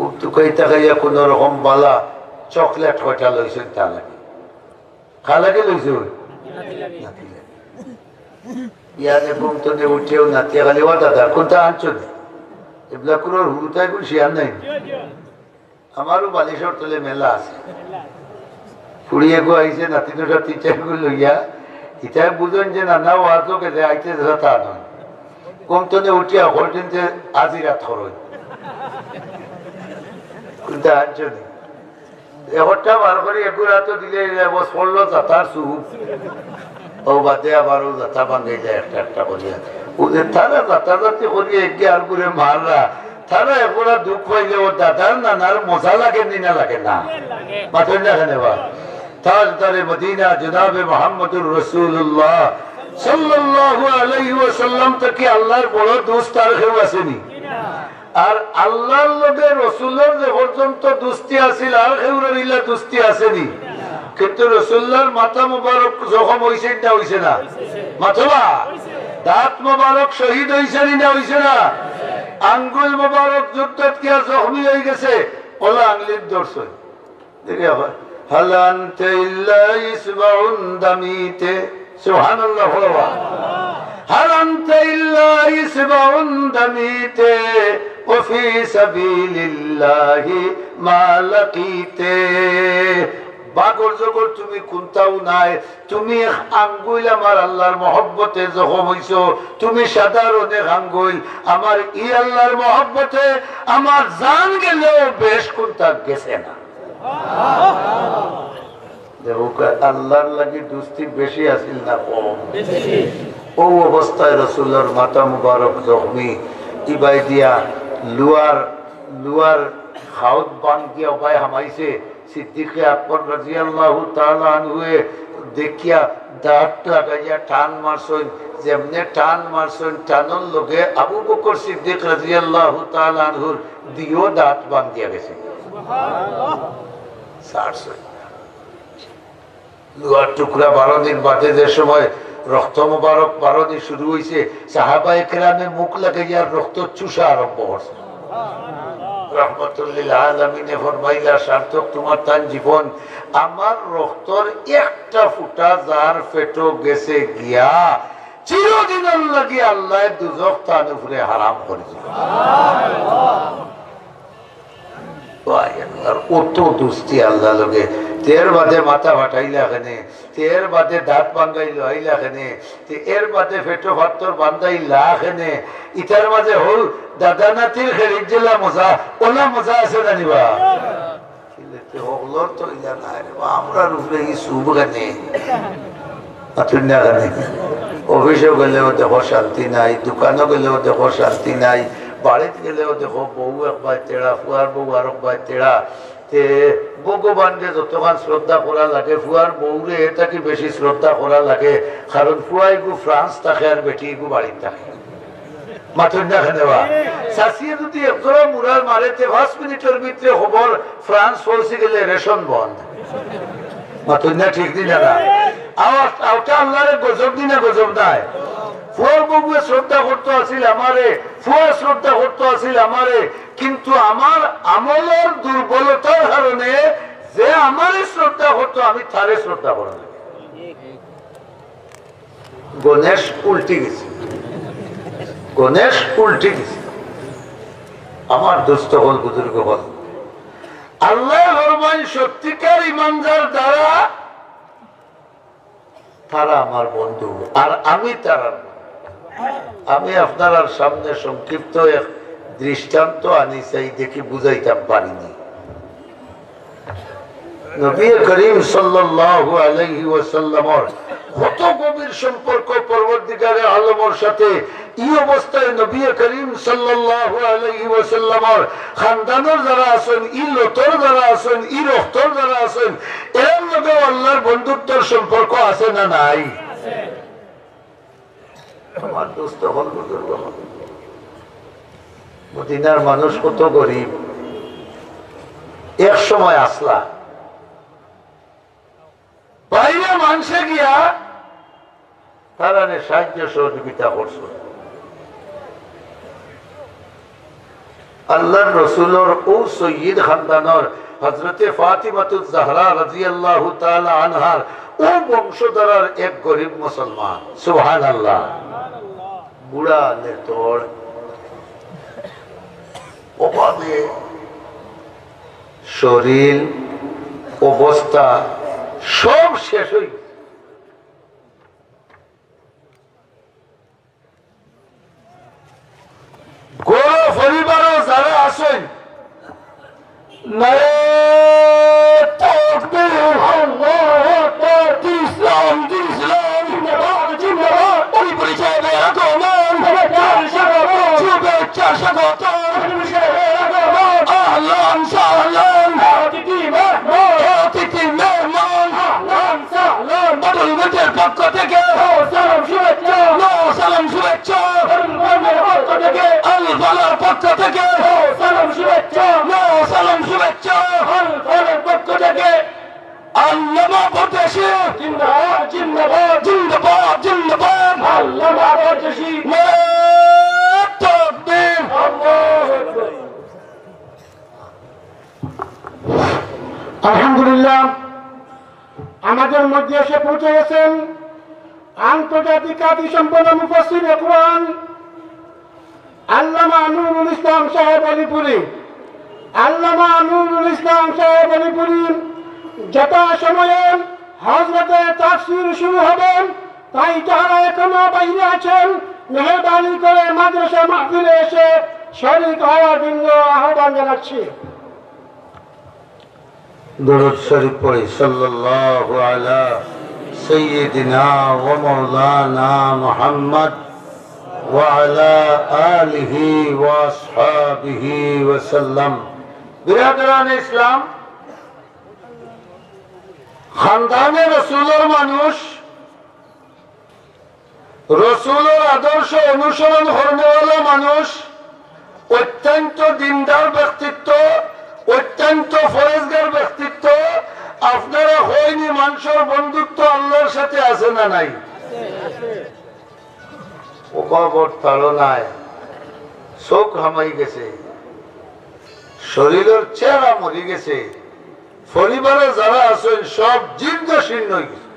ও তুকাই তাকাইয়া কোনো রকম বালা চকলেট কয়টা লইছইন তা লাগি। কা লাগি লইছইন? নাতি লাগি। ইয়ানে ঘুম তনে উঠিয়াউ নাতি খালি, "ও দাদা, কোনটা আনছো নি?" এবলা কুরোর হুরুতায় কোন শিয়ার নাই। আমারও বালিশর তলে মেলা আছে। ফুড়ি এগু আইছে, নাতিনটা তিন চাইরগু লইয়া, ইতায় বুঝইন যে না, না, ওয়াজও গেলে আইতে যেটা তা নয়। ঘুম তনে উঠিয়া হলটিনতে আজি রাত করইন। কোনটা আনছো নি? একটা বার করি এগু রাতও দিলে বস পড়লো জাতার সুপ। ও বাদে আবার ও জাতা ভাঙ্গাই যায় একটা একটা করিয়া। ও যে তারা জাতাজাতি করিয়া এগিয়ে আর করে মাররা, তারা এগুলা দুঃখ পাইলে ও দাদার নানার মজা লাগে নি না লাগে না? মাতইন না কেনে বা? তাজদারে মদিনা জনাবে মুহাম্মদুর রাসূলুল্লাহ সাল্লাল্লাহু আলাইহি ওয়াসাল্লাম থাকি আল্লাহর বড় দোস্ত আর কেউ আছে নি? আর আল্লাহর লগে রসুলর যে পর্যন্ত দুস্তি আছিল, আর কেউরর ইলা দুস্তি আছে নি? কিন্তু রসুলর মাথা মুবারক জখম অইছে না অইছে না? মাতবা, দাঁত মুবারক শহীদ অইছে নি না অইছে না? আঙ্গুল মুবারক যুদ্ধত গিয়া জখমি অইগেছে, ওলা আঙ্গুলিত ধরছে। দেখি আবার, "হাল আনতা ইল্লা ইসবাউন দামিতে।" সুবহানাল্লাহ, পড়বা। "হাল আনতা ইল্লা ইসবাউন দামিতে, ওয়া ফি সাবিলিল্লাহি মা লাকিতে।" বাগর জগর তুমি কুন্তাও নায়, তুমি এক আঙ্গুল আমার আল্লাহর মহব্বতে জখম অইছো, তুমি সাধারণ এক আঙ্গুল, আমার ই আল্লাহর মহব্বতে আমার জান গেলেও বেশ কুন্তা গেছে না। দেখো, আল্লাহর লাগি দুস্তি বেশি আছিল না কম? ও অবস্থায় রসুলর মাথা মুবারক জখমি, ইবাই দিয়া লুয়ার, লুয়ার খাউত বান দিয়া ওবায় হামাইছে। সিদ্দিকে আকবর রাদিয়াল্লাহু তাআলা আনহুয়ে দেখিয়া দাঁত লাগাইয়া টান মারছইন, যেমনে টান মারছইন, টানর লগে আবু বকর সিদ্দিক রাদিয়াল্লাহু তাআলা আনহুর দিও দাঁত বান দিয়া গেছে। ছাড়ছইন। লুয়ার টুকরা বারনির বাদে যে সময় রক্ত মোবারক বারনি শুরু অইছে, সাহাবায়ে কেরামে মুখ লাগাইয়া রক্ত চুষা আরম্ভ করছে। রহমতুল্লিল আলামিনে ফরমাইলা, "সার্থক তুমার তান জীবন, আমার রক্তর একটা ফুটা যার পেটো গেছে গিয়া, চিরদিনর লাগি আল্লায় দুজখ তান উপরে হারাম করি দিল।" ভাই, আল্লাহর অত দুস্তি আল্লাহর লগে। তে এর বাদে মাথা ফাটাইলা কেনে, তে এর বাদে দাঁত ভাঙ্গাইল আইলা কেনে, তে এর বাদে পেটো ফাত্তর বান্ধাইলা কেনে। ইতার মাঝে হউ দাদা নাতির খেলির যেলা মজা, ওলা মজা আছে জানিবা। কিন্তু হকলর তো ইলা নাই রে বা, আমরার উপরে ই সুব কেনে। মাতইন না কেনে? অফিসও গেলেও দেখো শান্তি নাই, দোকানও গেলেও দেখো শান্তি নাই, বাড়িত গেলেও দেখো বউ এক বায় তেড়া, ফুয়ার বউ আরক বায় তেড়া। তে ভগবানরে যতখান শ্রদ্ধা করা লাগে, ফুয়ার বউরে এর থাকি বেশি শ্রদ্ধা করা লাগে, কারণ ফুয়া ইগু ফ্রান্স থাকে আর বেটি ইগু বাড়িত থাকে। মাতইন না কেনে বা? চাচিয়ে যদি একজোড়া মুড়ার মারে, তে পাঁচ মিনিটর ভিতরে খবর ফ্রান্স পৌঁছি গেলে রেশন বন্ধ। মাতইন না, ঠিক নি না? আওয়াজ, আওটা আল্লাহরে গজব নি না গজব নায়? ফুয়ার বউয়ে শ্রদ্ধা করতো আছিল আমারে, ফুয়া শ্রদ্ধা করতো আছিল আমারে, কিন্তু আমার আমলর দুর্বলতার কারণে যে আমারে শ্রদ্ধা করতো, আমি তারে শ্রদ্ধা করা লাগে। গণেশ উল্টি গেছে, গণেশ উল্টি গেছে। আমার দোস্ত হল, বুজুর্গ হল, আল্লাহ ফরমাইন, সত্যিকার ইমানদার দ্বারা তারা আমার বন্ধু, আর আমি তারার বন্ধু। আমি আপনারার সামনে সংক্ষিপ্ত এক দৃষ্টান্ত আনি চাই, দেখি বুঝাইতাম পারিনি। নবী করিম সাল্লাল্লাহু আলাইহি ওয়াসাল্লামর কত গভীর সম্পর্ক পরওয়ারদিগারে আলমর সাথে। এই অবস্থায় নবী করিম সাল্লাল্লাহু আলাইহি ওয়াসাল্লামর খানদানর যারা আছেন, ই লতর যারা আছেন, ই রক্তর যারা আছেন, এরার লগে আল্লাহর বন্ধুত্বর সম্পর্ক আছে না নাই? আমার দোস্ত হল বুজুর্গ হল। মদিনার মানুষ কত গরিব, এক সময় আসলা, বাইরে মানুষে গিয়া তারারে সাহায্য সহযোগিতা করছে। আল্লাহর রসুলর ও সৈয়দ খানদানর হযরতে ফাতিমাতুজ জাহরা রাদিয়াল্লাহু তাআলা আনহার ও বংশধরর এক গরিব মুসলমান। সুবহানাল্লাহ। বুড়া লেতর, অভাবে শরীর অবস্থা সব শেষ হয়ে গেছে। ঘর পরিবারও যারা আছেন, নারায়ে তাকবীর, আল্লাহু আকবার, দিন ইসলাম, দিন ইসলাম, জিন্দাবাদ, জিন্দাবাদ, পরিপরি সাহেবের আগমন, শুভেচ্ছা স্বাগতম, শুভেচ্ছা স্বাগতম, পরিপরি সাহেবের আগমন, আহলান সাহলান, অতিথি মেহমান, অতিথি মেহমান, আহলান সাহলান, বদলগঞ্জের পক্ষ থেকে, ও সালাম শুভেচ্ছা, ও সালাম শুভেচ্ছা, বদলগঞ্জের পক্ষ থেকে, আল ফালার পক্ষ থেকে, ও সালাম শুভেচ্ছা, ও সালাম শুভেচ্ছা, আল ফালার পক্ষ থেকে, আল্লামা পরদেশি জিন্দাবাদ, জিন্দাবাদ, জিন্দাবাদ, জিন্দাবাদ, আল্লামা পরদেশি। নারায়ে তাকবীর। আল্লাহু আকবার। আলহামদুলিল্লাহ, আমাদের মধ্যে এসে পৌঁছে গেছেন আন্তর্জাতিক খ্যাতিসম্পন্ন মুফাসসিরে কোরআন আল্লামা নুরুল ইসলাম সাহেব আলীপুরী। আল্লামা নুরুল ইসলাম সাহেব আলীপুরী যথাসময়ে হজরতে তাফসীর শুরু হবে, তাই যারা এখনো বাইরে আছেন, মেহেরবানি করে মাদ্রাসা মাহফিলে এসে শরীক হওয়ার জন্য আহ্বান জানাচ্ছি। দরুদ শরীফ পড়ি, সাল্লাল্লাহু আলা সাইয়্যিদিনা ওয়া মাওলানা মুহাম্মদ ওয়া আলা আলিহি ওয়া আসহাবিহি ওয়া সাল্লাম। বিরাদরানে ইসলাম, খানদানে রসুলর মানুষ, রসুলর আদর্শ অনুসরণ করনেওয়ালা মানুষ, অত্যন্ত দিনদার ব্যক্তিত্ব, অত্যন্ত ফরেজগার ব্যক্তিত্ব। আপনারা কইনি, মানুষর বন্ধুত্ব আল্লাহর সাথে আছে না নাই? অভাবর তাড়নায় চোখ হামাই গেছে, শরীরর চেহারা মরি গেছে, পরিবারে যারা আছেন সব জীর্ণ শীর্ণ হয়ে গেছে।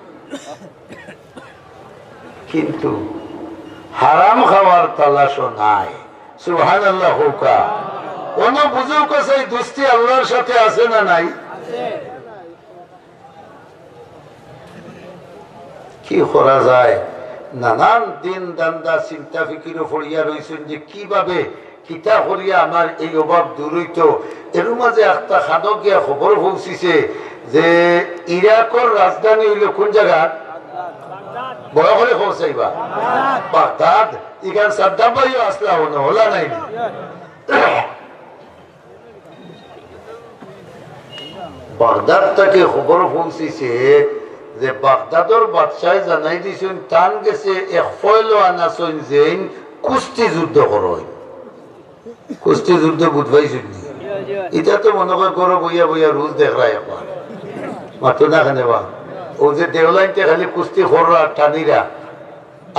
কিন্তু হারাম খাওয়ার তালাশও নাই। সুবহানাল্লাহ কউক্কা। অনো বুঝউক্কা চাই, দুস্তি আল্লাহর সাথে আছে না নাই? কি করা যায়? নানান দিন ধান্দা চিন্তা ফিকিরো পড়িয়া রইছইন যে কিভাবে কিতা করিয়া আমার এই অভাব দূর অইতো। এর মাঝে একটা খানো গিয়া খবর পৌঁছিছে যে ইরাকর রাজধানী অইলো কোন জাগা? বড় করি কও চাইবা। বাগদাদ। ইখান সাদ্দাম ভাইও আসলা, অনো অলা নায়নি? বাগদাদ থাকি খবর পৌঁছিছে যে বাগদাদর বাদশায় জানাই দিছইন, তান গেছে এক পয়লোয়ান আছইন যেইন কুস্তি যুদ্ধ করইন। কুস্তি যুদ্ধ বুঝ পাইছইন নি? ইটা তো মনো কয় ঘরো বইয়া বইয়া রোজ দেখরা একবার। মাতো না কেনে বা? অউ যে দেওলাইন্তে খালি কুস্তি কররা আর টানিরা।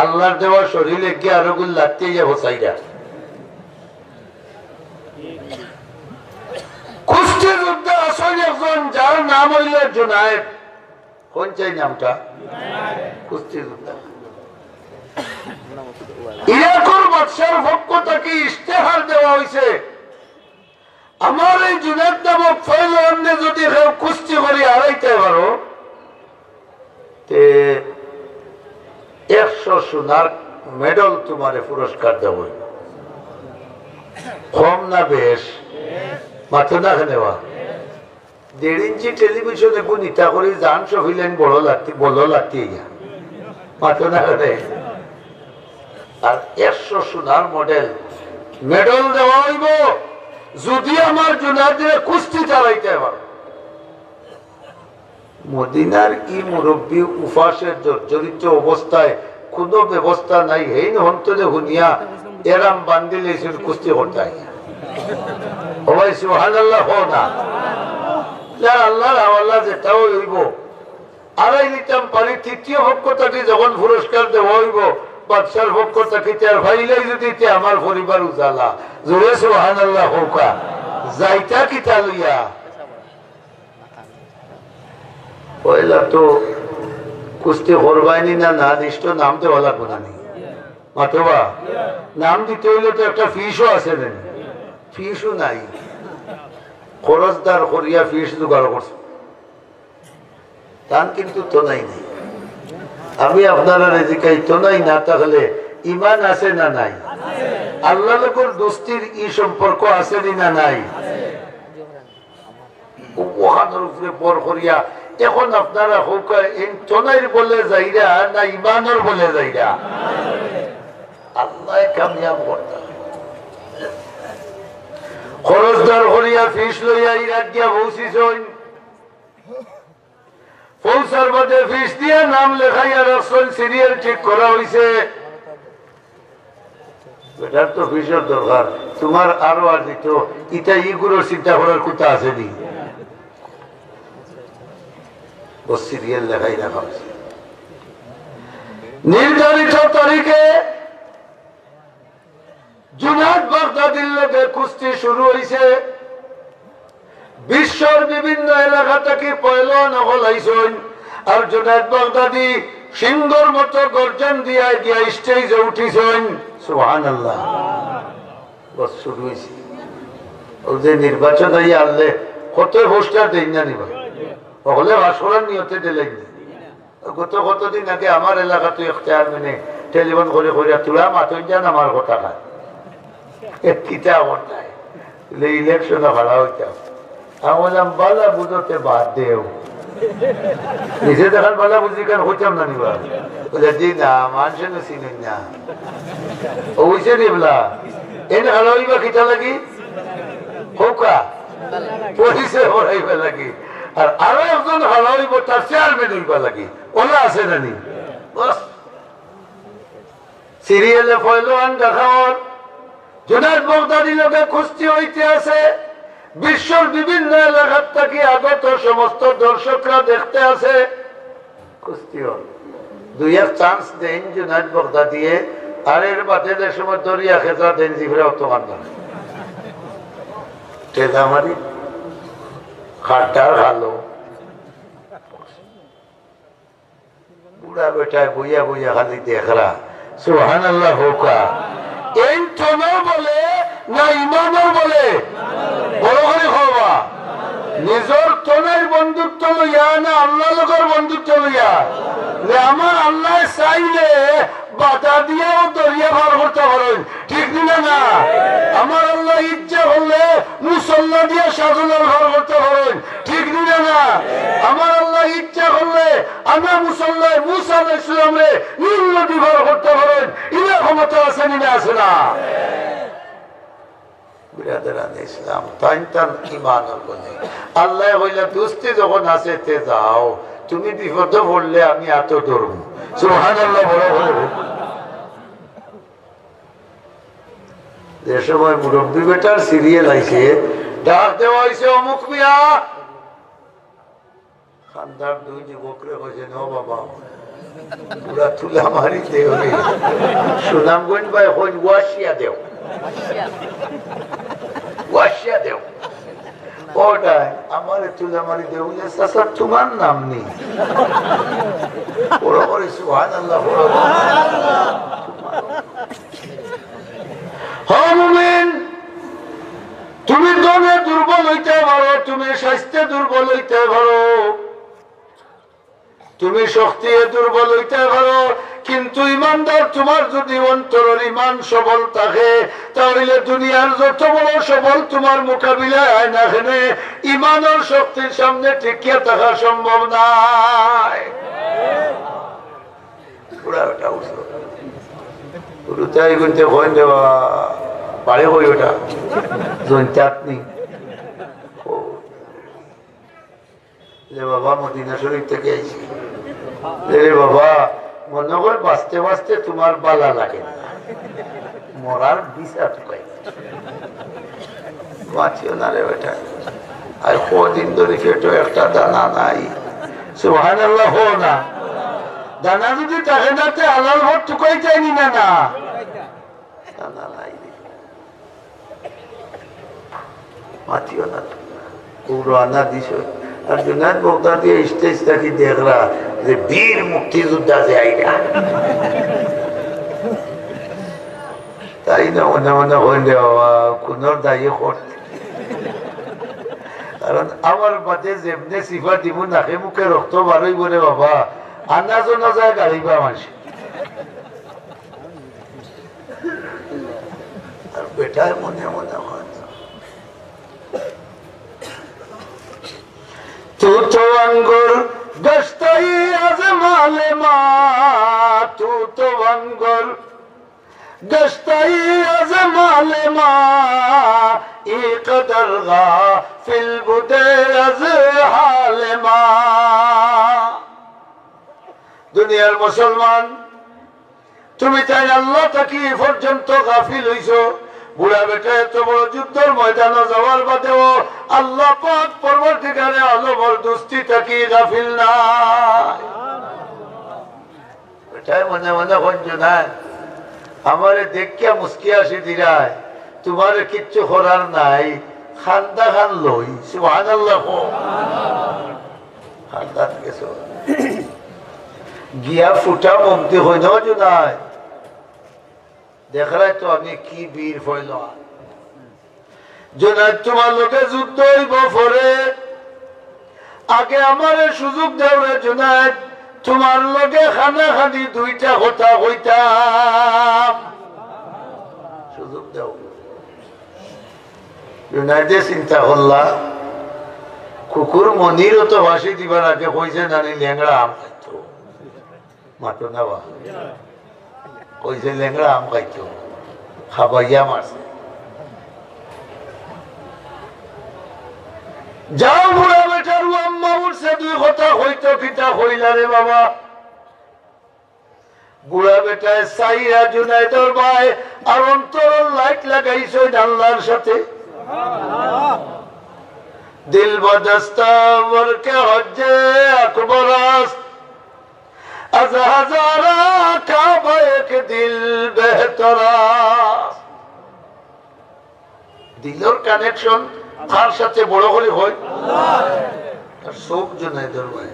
আল্লাহর দেওয়া শরীর এগিয়ে আরোগুন লাগতে গিয়া ফসাইরা। কুস্তি যুদ্ধে আছইন একজন, যার নাম অইলো জুনায়েদ। কোন চাই নামটা? কুস্তি যুদ্ধ। ইরাকর বাদশার পক্ষ থাকি ইশতেহার দেওয়া অইছে, আমার এই জুনায়েদ নামক পয়লোয়ানরে যদি কেউ কুস্তি করি হারাইতে পারো, তে একশো সোনার মেডেল তুমারে পুরস্কার দেওয়া অইবো। কম না বেশ? মাতো না কেনে বা? দেড় ইঞ্চি টেলিভিশন এগু নিতা করি জান সফিলেন বড় লাগতে, বড় লাগতে গিয়া। মাতো না কেনে? আর একশো সোনার মেডেল, মেডেল দেওয়া অইবো যদি আমার জুনায়েদরে কুস্তি চালাইতে পারো। মদিনার ই মুরব্বি উপাসে জর্জরিত অবস্থায়, কুনু ব্যবস্থা নাই, হেইন হন্তরে হুনিয়া এরাম বান্দিল এইসব কুস্তি করতায়। ও ভাই, সুবহানাল্লাহ কও না। যার আল্লাহর হাওলা যেটাও অইবো, আড়াই নিতাম পারি, তৃতীয় পক্ষ থাকি যখন পুরস্কার দেওয়া অইবো, বাদশার পক্ষ থাকি, তে আর পাইলাই যদি তে আমার পরিবার উজালা। জোরে সুবহানাল্লাহ কউক্কা। যাইতা কিতা লইয়া? পয়লা তো কুস্তি করবায়নি না, না, লিস্টো নাম দেওয়া লাগবো না নি? মাতো বা? নাম দিতে অইলে তো একটা ফিসও আছে নি? ফিসও নাই। খরচদার করিয়া ফিস জোগাড় করছে। তান কিন্তু তনাই নাই। আমি আপনারারে জিকাই, তনাই না থাকলে ইমান আছে না নাই? আল্লাহ লগর দোস্তির ই সম্পর্ক আছে নি না নাই? ও-, ওখানোর উপরে ভর করিয়া এখন আপনারা কউক্কা, এই তনাইর বলে যাইরা না ইমানর বলে যাইরা? আল্লায় কামিয়াব করতা। খরচদার করিয়া ফিস লইয়া ইরাক গিয়া পৌঁছিছইন। পৌঁছার বাদে ফিস দিয়া নাম লেখাইয়া রাখছইন, সিরিয়াল ঠিক করা অইছে। বেটার তো ফিসর দরকার, তুমার আরো আর দিত, ইতা ইগুলোর চিন্তা করার কথা আছে নি? ও সিরিয়াল লেখাই রাখা অইছে। নির্ধারিত তারিখে জুনায়েদ বাগদাদির লগে কুস্তি শুরু অইছে। বিশ্বর বিভিন্ন এলাকা থাকি পয়লওয়ান অকল আইছইন, আর জুনায়েদ বাগদাদি সিংহর মতো গর্জন দিয়া গিয়া স্টেজে উঠিছইন। সুবহানাল্লাহ। বস, শুরু অইছে। অউ যে নির্বাচন অইয়া আনলে কত পোস্টার দেইন না নি বা? অকলে পাস করার নিয়তে দিলাইন না। গত কতদিন আগে আমার এলাকাত এক চেয়ারম্যানে টেলিফোন করি কইরা, "তুরা মাতইন যান আমার কথা খান।" এ কিতা করতায়? বলে, "ইলেকশনে খাড়া অইতাম।" আমি কইলাম, "বালা বুঝো তে বাদ দেও।" নিজে দেখার বালা বুঝি কেন কইতাম না নি বা? বলে, "জি না, মানষে না চিনইন না।" ও অইছে নি বলা? এনে খাড়া অইবা কিতা লাগি? কউক্কা। পরিচয় বাড়াইবা লাগি। আর আরো একজন খাড়া অইবো, তার চেয়ারম্যান অইবা লাগি। অলা আছে না নি? বস। সিরিয়ালে পয়লওয়ান দেখাওর, জুনায়েদ বাগদাদির লগে কুস্তি অইতে আছে। বিশ্বর বিভিন্ন এলাকাত থাকি আগত সমস্ত দর্শকরা দেখতে আছে। কুস্তি অর। দুই এক চান্স দেইন জুনায়েদ বাগদাদিয়ে, আর এর বাদে যে সময় দরিয়া খেজা দেইন, জিভরা অত কান্দা। খেজা মারি, খাট্টার খালো। বুড়া বেটায় বইয়া বইয়া খালি দেখরা। সুবহানাল্লাহ কউক্কা। এইন তনর বলে না ইমানর বলে? বড় করি কওবা। নিজর তনর বন্ধুত্ব লইয়া না আল্লাহ লগর বন্ধুত্ব লইয়া? যে আমার আল্লায় চাইলে বাধা দিয়াও দরিয়া পার করতা পারইন, ঠিক নি না? না, আমার আল্লায় ইচ্ছা করলে মুসল্লা দিয়া শাহজালাল পার করতা পারইন, ঠিক নি না? না, আমার আল্লায় ইচ্ছা করলে আনা মুসল্লায় মুসা আলাইহিস সালামরে নীল নদী পার করতা পারইন। ইলা ক্ষমতা আছে নি না আছে না? বিরাদরানে ইসলাম, তাইন তান ইমানর বলে। আল্লায় কইলা, "দুস্তি যখন আছে, তে যাও, তুমি বিপদো পড়লে আমি আতো ধরমু।" সুবহানাল্লাহ, বড় বড়। যে সময় মুরব্বি বেটার সিরিয়াল আইছে, ডাক দেওয়া অইছে, "অমুক মিয়া।" খান্দার দুই যুবকরে কইছে, "ও বাবা, পুরা তুলামারি দেউরি।" সুনামগঞ্জ ভাই কইন, "ওয়াশিয়া দেও, ওয়াশিয়া দেও।" ওটাই, "আমারে তুলামারি দেউরি।" "চাচা, তুমার নাম নি?" বড় করি সুবহানাল্লাহ, বড় করি। হ মুমিন, তুমি ধনে দুর্বল অইতে পারো, তুমি স্বাস্থ্যে দুর্বল অইতে পারো, তুমি শক্তিয়ে দুর্বল অইতে পারো, কিন্তু ইমানদার, তুমার যুদি অন্তরর ইমান সবল থাকে, তা অইলে দুনিয়ার যত বড় সবল তুমার মোকাবিলায় আয় না কেনে, ইমানর শক্তির সামনে টিকিয়া থাকা সম্ভব নায়। পুরা ওটা উঠলো। গুরুতাই গুনতে কইন দেওয়া, পারে কই ওটা? জৈন্তাত নি। ও। রে বাবা, মদিনা শরীফ থাকি আইছি। রে বাবা, মনো কয় বাঁচতে বাঁচতে তুমার বালা লাগে না। মরার বিছা তুকাই। বাঁচিও না রে বেটা। আর কদিন ধরি পেটো একটা দানা নাই। সুবহানাল্লাহ কও না। দানা যুদি থাকে না, তে হালাল ভাত তুকাইতায় নি না, না? দানা নাই। মাতিও না। ও রওয়ানা দিছে। আর জুনায়েদ বগদাদি stage থাকি দেখরা যে বীর মুক্তিযোদ্ধা যে আইরা। তাই না, মনে মনে কইন রে বাবা, কুনর দায়ে করতে। কারণ আমার বাদে যেমনে সিফা দিমু, নাকে মুখে রক্ত বারইবো রে বাবা, আন্দাজও না যায় গাড়ি বা মানষে। আর বেটায় মনে মনে কয়, "তু তো আঙ্গুর গশতাই আজ মালে মা, তু তো আঙ্গুর গশতাই আজ মালে মা, ই কদর গাফিল বুদে আজ হালে মা।" দুনিয়ার মুসলমান, তুমি তাইন আল্লাহ থাকি পর্যন্ত গাফিল অইছো। বুড়া বেটা এত বড় যুদ্ধর ময়দানো যাওয়ার বাদেও আল্লাহ পাক পরওয়ারদিগারে আলমর দুস্তি থাকি গাফিল না। বেটায় মনে মনে কইন জুনায়েদ, আমারে দেখিয়া মুস্কি হাসি দিরায়, তুমারে কিচ্ছু করার নাই, কান্দা কান লই, সুবহানাল্লাহ কও। কান্দাত গেছো। গিয়া ফুটা মুখ দি কইন, "ও জুনায়েদ, দেখরায় তো আমি কি বীর পয়লওয়ান। জুনায়েদ, তুমার লগে যুদ্ধ অইবো পরে, আগে আমারে সুযোগ দেও রে জুনায়েদ, তুমার লগে কানাকানি দুইটা কথা কইতাম, সুযোগ দেও।" জুনায়েদে চিন্তা করলা, কুকুর মনিরও তো ফাঁসি দিবার আগে কইছে নানি লেংড়া আম খাইতো। মাতো না বা। কইছে লেংড়া আম খাইতো। খাবাইয়া মারছে। যাও বুড়া বেটার আম্মা উঠছে, দুই কথা কইতো, কিতা কইলা রে বাবা? বুড়া বেটায় চাইরা জুনায়েদর বায় আর অন্তরর light লাগাইছইন আল্লাহর সাথে। দিল বদস্তাবর কে হজ্জে আকবর আস্ত, আজ হাজারা কাবা এক দিল বেহতর আস্ত। দিলর connection কার সাথে বড় করি কইন? আর চোখ জুনায়েদর বায়।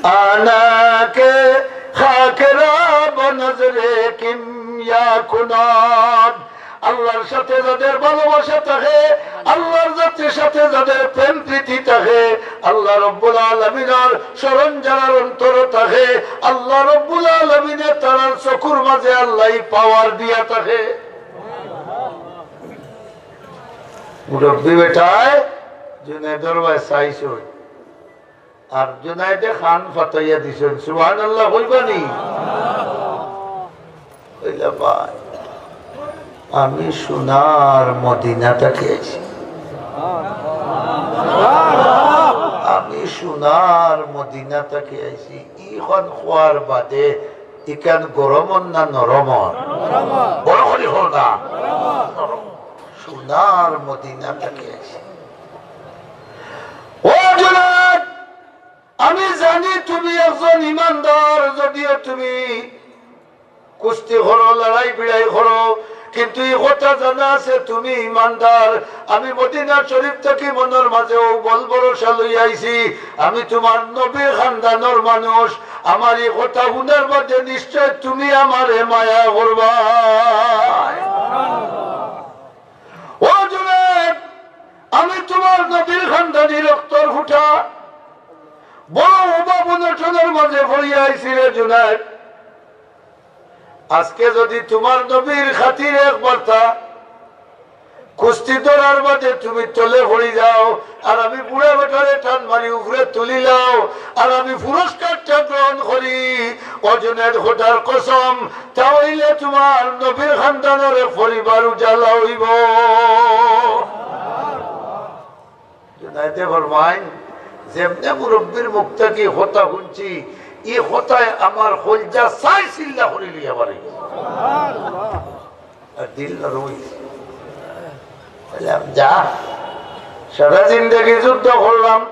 আনা কে খাকরা বনজরে কিমিয়া কুনাদ। আল্লাহর সাথে যাদের ভালোবাসা থাকে, আল্লাহর জাতির সাথে যাদের প্রেম প্রীতি থাকে, আল্লাহ রব্বুল আলামিনর স্মরণ যারার অন্তরো থাকে, আল্লাহ রব্বুল আলামিনে তারার চকুর মাঝে আল্লাহ power দিয়া থাকে। মুরব্বী বেটায় জুনায়েদর বায় চাইছইন, আর জুনায়েদে কান ফাটাইয়া দিছইন। সুবহানাল্লাহ কইবা নি? কইলা, "ভাই, আমি সোনার মদিনা থাকি আইছি, আমি সোনার মদিনা থাকি আইছি।" ইখান কওয়ার বাদে ইখান গরমর না নরমর? বড় করি কও না। নরম। সোনার মদিনা থাকি আইছি। ও জুনায়েদ, আমি জানি তুমি একজন ইমানদার, যদিও তুমি কুস্তি করো, লড়াই বিড়াই করো, কিন্তু ই কথা জানা আছে তুমি ইমানদার। আমি মদিনা শরীফ থাকি মনর মাঝে অউ বল ভরসা লইয়া আইছি, আমি তুমার নবীর খানদানর মানুষ। আমার ই কথা হুনার বাদে নিশ্চয় তুমি আমারে মায়া করবা। ও জুনায়েদ, আমি তুমার নবীর খানদানি রক্তর ফুটা। বড় অভাব অনটনর মাঝে পড়িয়া আইছি রে জুনায়েদ। আজকে যদি তুমার নবীর খাতিরে একবারতা কুস্তি ধরার বাদে তুমি তলে পড়ি যাও, আর আমি বুড়া বেটারে টান মারি উপরে তুলিলাও, আর আমি পুরস্কারটা গ্রহণ করি, ও জুনায়েদ খোদার কসম, তা অইলে তুমার নবীর খানদানর এক পরিবার উজালা অইবো। জুনায়েদে ফরমাইন, "যেমনে মুরব্বির মুখ থাকি কথা হুনছি, ই কথায় আমার কইলজা চাইর চিল্লা করি লইয়া বারইছে। আর দিল নরম অইছে।" কইলাম, "যা, সারা জিন্দেগি যুদ্ধ করলাম,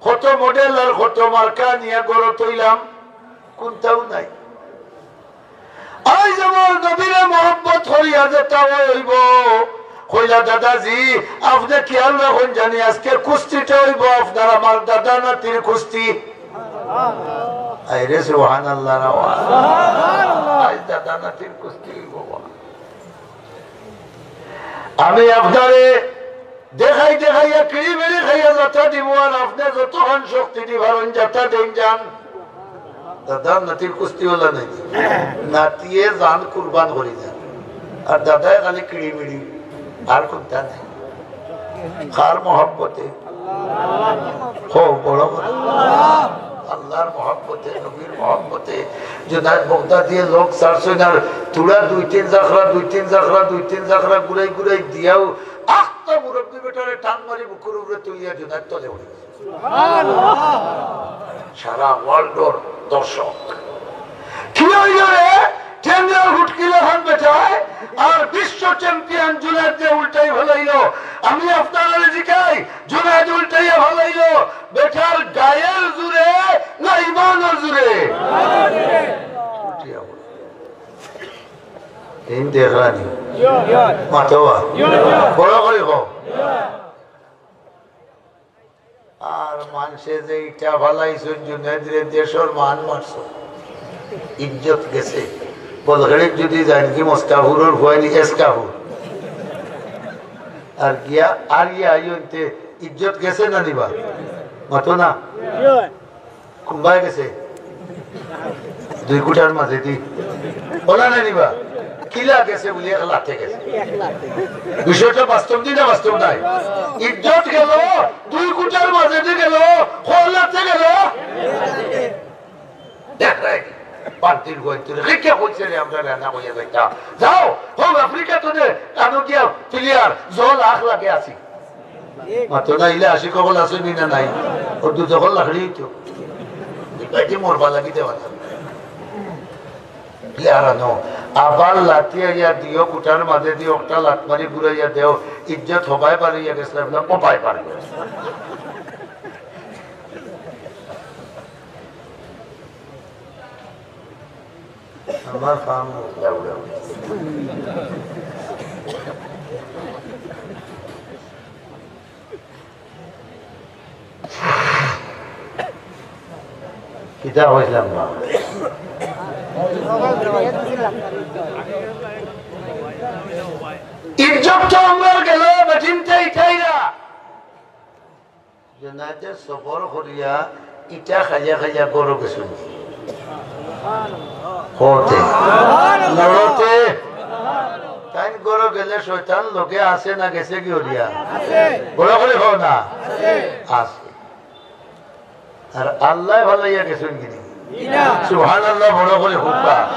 কত মডেল আর কত মার্কা নিয়া ঘরো থইলাম, কুনটাও নাই।" আইজ আমার নবীরে মহব্বত করিয়া যেতা অইবো। কইলা, "দাদাজি, আপনে খিয়াল রাখইন জানি, আজকে কুস্তিটা অইবো আপনার আমার দাদা নাতির কুস্তি।" আরে সুবহানাল্লাহ রে বাবা। আইজ দাদা নাতির কুস্তি অইবো বাবা। আমি আপনারে দেখাই দেখাইয়া কিড়ি বিড়ি খাইয়া যাতা দিমু, আর আপনে যতখান শক্তি দি পারইন যাতা দেইন যান। দাদা নাতির কুস্তি অলা নাই, নাতিয়ে জান কুরবান করি যান, আর দাদায় খালি কিড়ি বিড়ি, আর কুনতা নাই। কার মহব্বতে? কও, বড় করি। আল্লাহর মহব্বতে, নবীর মহব্বতে। জুনায়েদ বগদাদিয়ে লোক ছাড়ছইন আর থুড়া দুই তিন জাখরা, দুই তিন জাখরা, দুই তিন জাখরা ঘুরাই ঘুরাই দিয়াও আস্তা মুরব্বি বেটারে টান মারি বুকুর উপরে তুলিয়া জুনায়েদ তলে উঠি গেছে। সারা ওয়ার্ল্ডর দর্শক। কি অইলো রে? টেংরা হুটকি লাখান বেটায় আর বিশ্ব চ্যাম্পিয়ন জুনায়েদরে উল্টাই ফালাইলো। আমি আপনারারে জিকাই, জুনায়েদ উল্টাইয়া ফালাইলো বেটার গায়ের জোরে না ইমানর জোরে? উঠিয়া বলো। এইন দেখরানি। মাতবা। বড় করি কও। আর মানষে যে ইটা ফালাইছইন জুনায়েদরে, দেশর মান মারছইন। ইজ্জত গেছে। বলখেড়িত যদি যাইন কি মস্কাফুরর ফুয়াইনি এসকাফুর। আর গিয়া, আর গিয়া আইয়ইনতে ইজ্জত গেছে না নিবা? মাতো না। কুনবায় গেছে? দুই কুটার মাঝেদি। অলা না নিবা? কিলা গেছে বুলি এক লাতে গেছে। বিষয়টা বাস্তব নি না বাস্তব নায়? ইজ্জত গেল, দুই কুটার মাঝেদি গেল, কয় লাতে গেল? দেখ রে, পান্তির গইন্তরে, কে কে কইছে রে আমরা রান্না কইয়া যাইতা? যাও, হোক আফ্রিকা তো দে, আনো গিয়া প্লেয়ার, জল আখ লাগে আছি। মাতো না, ইলা আশিক অকল আছইন নি না নাই? ও দু জখল লাখড়ি অইতো। ইবাইতে মরবা লাগি দেওয়া না। প্লেয়ার আনো। আবার লাতিয়া ইয়া দিও, কুটার মাঝেদি একটা লাত মারি ঘুরাইয়া দেও। ইজ্জত হবায় পারিয়া গেছে, আপনার কোপায় পারবে। আমার ফার্ম উড়া উড়া। কিতা কইছিলাম না? ইজ্জত তো আমরার গেল, বেটিন্তে ইটাইরা। জুনায়েদে সবর করিয়া ইটা খাইয়া খাইয়া ঘরো গেছইন। কওতে। লড়তে। তাইন ঘরো গেলে শয়তান লগে আছে না গেছে গি অরিয়া? বড় করি কও না। আছে। আর আল্লায় ফালাইয়া গেছইন গি নি? সুবহানাল্লাহ, বড় করি কউক্কা।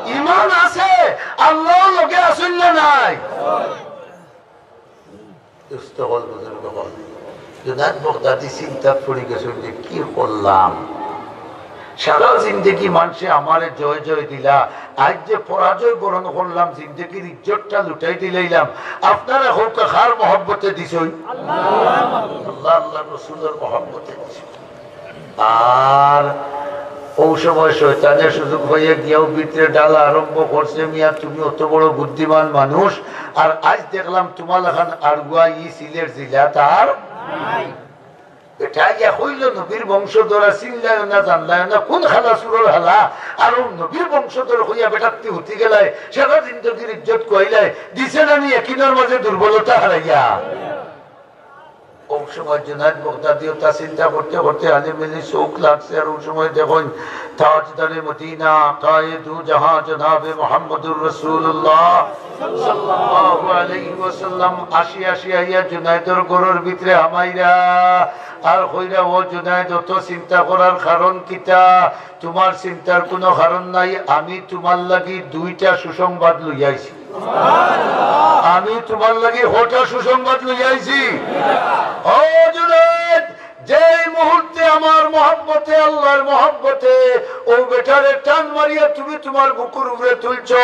ইমান আছে, আল্লাহ লগে আছইন না নাই? দোস্ত অকল, বুজুর্গ অকল, জুনায়েদ বগদাদি চিন্তাত পড়ি গেছইন যে কি করলাম? সারা জিন্দেগি মানষে আমারে জয় জয় দিলা, আইজ যে পরাজয় বরণ করলাম, জিন্দেগির ইজ্জতটা লুটাই দিলাইলাম। আপনারা কউক্কা কার মহব্বতে দিছইন? আল্লাহ, আল্লাহর রসুলর মহব্বতে দিছইন। আর অউ সময় শয়তানে সুযোগ পাইয়া গিয়াও ভিতরে ঢালা আরম্ভ করছে, "মিয়া, তুমি অত বড় বুদ্ধিমান মানুষ, আর আইজ দেখলাম তুমার লাখান আড়ুয়া ই সিলেট জিলাত আর নাই।" বেটায় গিয়া কইলো, "নবীর বংশধর, চিনলায়ও না, জানলায়ও না, কুন হালা চুরর হালা?" আর অউ নবীর বংশধর কইয়া বেটাত্তি হুতি গেলায়, সারা জিন্দেগির ইজ্জত খুয়াইলায়, দিছে না নি একিনর মাঝে দুর্বলতা হারাইয়া। অউ সময় জুনায়েদ বাগদাদি অতা চিন্তা করতে করতে আলিম মিলি চউখ লাগছে, আর অউ সময় দেখইন তাজদারে মদিনা, আকায়ে দু জাহান জনাবে মুহাম্মদুর রাসূলুল্লাহ সাল্লাল্লাহু আলাইহি ওয়াসাল্লাম আসি আসি আইয়া জুনায়েদর ঘরর ভিতরে হামাইরা। আর কইরা, "ও জুনায়েদ, অত চিন্তা করার কারণ কিতা? তুমার চিন্তার কুনু কারণ নাই, আমি তুমার লাগি দুইটা সুসংবাদ লইয়া আইছি।" আমি তুমার লাগি কয়টা সুসংবাদ লইয়া আইছি। ও জুনায়েদ, যেই মুহূর্তে আমার মহব্বতে, আল্লাহর মহব্বতে অউ বেটারে টান মারিয়া তুমি তুমার বুকুর উপরে তুলছো,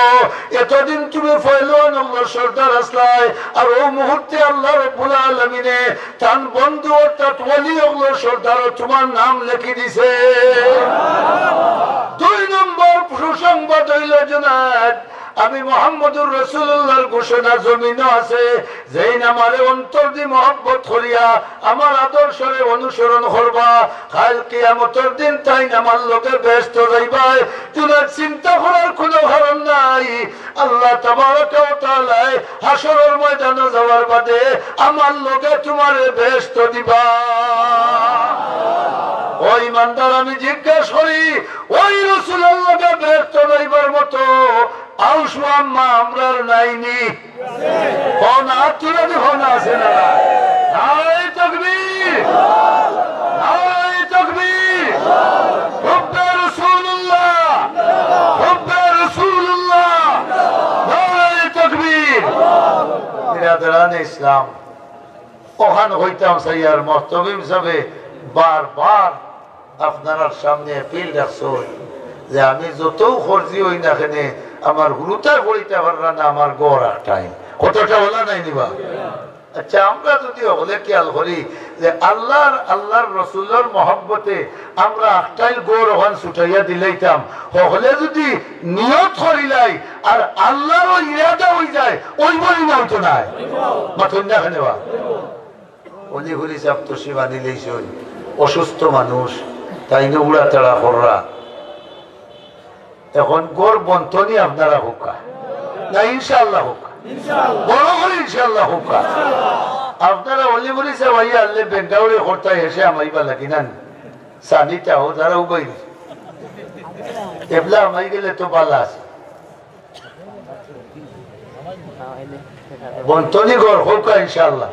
এতদিন তুমি পয়লওয়ান অকলর সর্দার আছলায়, আর অউ মুহূর্তে আল্লাহ রাব্বুল আলামিনে তান বন্ধু অর্থাৎ ওলি অকলর সর্দারো তুমার নাম লেখি দিছে। দুই নম্বর সুসংবাদ অইলো জুনায়েদ, আমি মুহাম্মদুর রাসূলুল্লাহর ঘোষণা জমিনো আছে, যেইন আমারে অন্তর দি মহব্বত করিয়া আমার আদর্শরে অনুসরণ করবা, কাইল কিয়ামতর দিন তাইন আমার লগে বেহেস্তো যাইবায়। তুমার চিন্তা করার কুনু কারণ নাই। আল্লাহ তাবারাকা ওয়া তাআলায় হাশরর ময়দানো যাওয়ার বাদে আমার লগে তুমারে বেহেস্তো দিবা। ও ইমানদার, আমি জিজ্ঞাসা করি, ওই রাসূলর লগে বেহেস্তো যাইবার মতো আউস আম্মা আমরার নাইনি? কও না, আত তুলা দি কও না, আছে না? নারায়ে তাকবীর! নারায়ে তাকবীর! হুব্বে রাসূলুল্লাহ! হুব্বে রাসূলুল্লাহ! নারায়ে তাকবীর! বিরাদরানে ইসলাম, অখান কইতাম চাইয়ার মহতমিম সাবে বারবার আপনারার সামনে appeal রাখছইন যে আমি যতউ খরজি অই না কেনে, আমার হুরুতায় পড়িতা পাররা না, আমার ঘর আখটাইল। কথাটা অলা নায়নি বা? আচ্ছা, আমরা যুদি হকলে খিয়াল করি যে আল্লাহর, আল্লাহর রসুলর মহব্বতে আমরা আখটাইল ঘর অখান ছুটাইয়া দিলাইতাম, হকলে যুদি নিয়ত করিলাই আর আল্লাহরও ইরাদা অইযায়, অইবো নি না অইতো নায়? মাতইন না কেনে বা? অলি হুরি সাব তশরিফ আনিলাইছইন, অসুস্থ মানুষ, তাইন উড়াতাড়া কররা। অখন ঘর বনতো নি আপনারা কউক্কা? না, ইনশাআল্লাহ কউক্কা। বড় করি ইনশাআল্লাহ কউক্কা। আপনারা অলি হুরি সাব আইয়া আনলে বেঙ্গাউরে করতা হেষে হামাইবা লাগি না নি? সানিটা হো, তারা উবাই। এবলা হামাই গেলে তো বালা আছে। বনতো নি ঘর কউক্কা ইনশাআল্লাহ।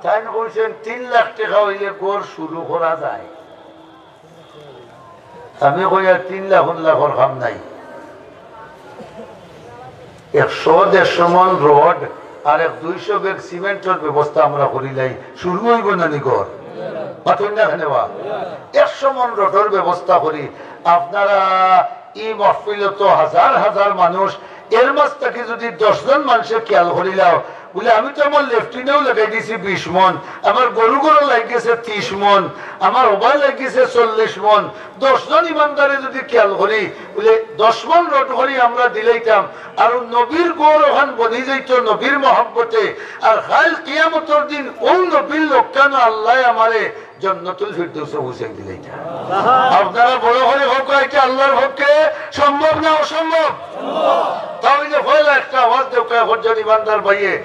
তাইন কইছইন তিন লাখ টেকা অইলে ঘর শুরু করা যায়। আমি কই, আর তিন লাখ উন লাখর কাম নাই। একশো দেড়শো মন রড আর এক দুইশো ব্যাগ সিমেন্টর ব্যবস্থা আমরা করিলাই, শুরু অইবো না নি ঘর? মাতইন না কেনে বা? একশো মন রডর ব্যবস্থা করি। আপনারা ই মহফিলো তো হাজার হাজার মানুষ, এর মাঝ থাকি যুদি দশ জন মানষে খিয়াল করিলাও, বুলে, "আমি তো আমার লেট্রিনেও লাগাই দিছি বিশ মন, আমার গরু ঘরো লাগি গেছে ত্রিশ মন, আমার হবায় লাগি গেছে চল্লিশ মন।" দশ জন ইমানদারে যুদি খিয়াল করি, বুলে, "দশ মন রড করি আমরা দিলাইতাম, আর নবীর ঘর অখান বনি যাইতো নবীর মহব্বতে, আর কাইল কিয়ামতর দিন অউ নবীর লোকখানো আল্লায় আমারে জন্নতুল ফিরদৌসো পৌঁছাই দিলাইতা।" আপনারা বড় করি কউক্কা, ইটা আল্লাহর পক্ষে সম্ভব না অসম্ভব? তাইলে পয়লা একটা আওয়াজ দেউক্কা, একজন ইমানদার ভাইয়ে।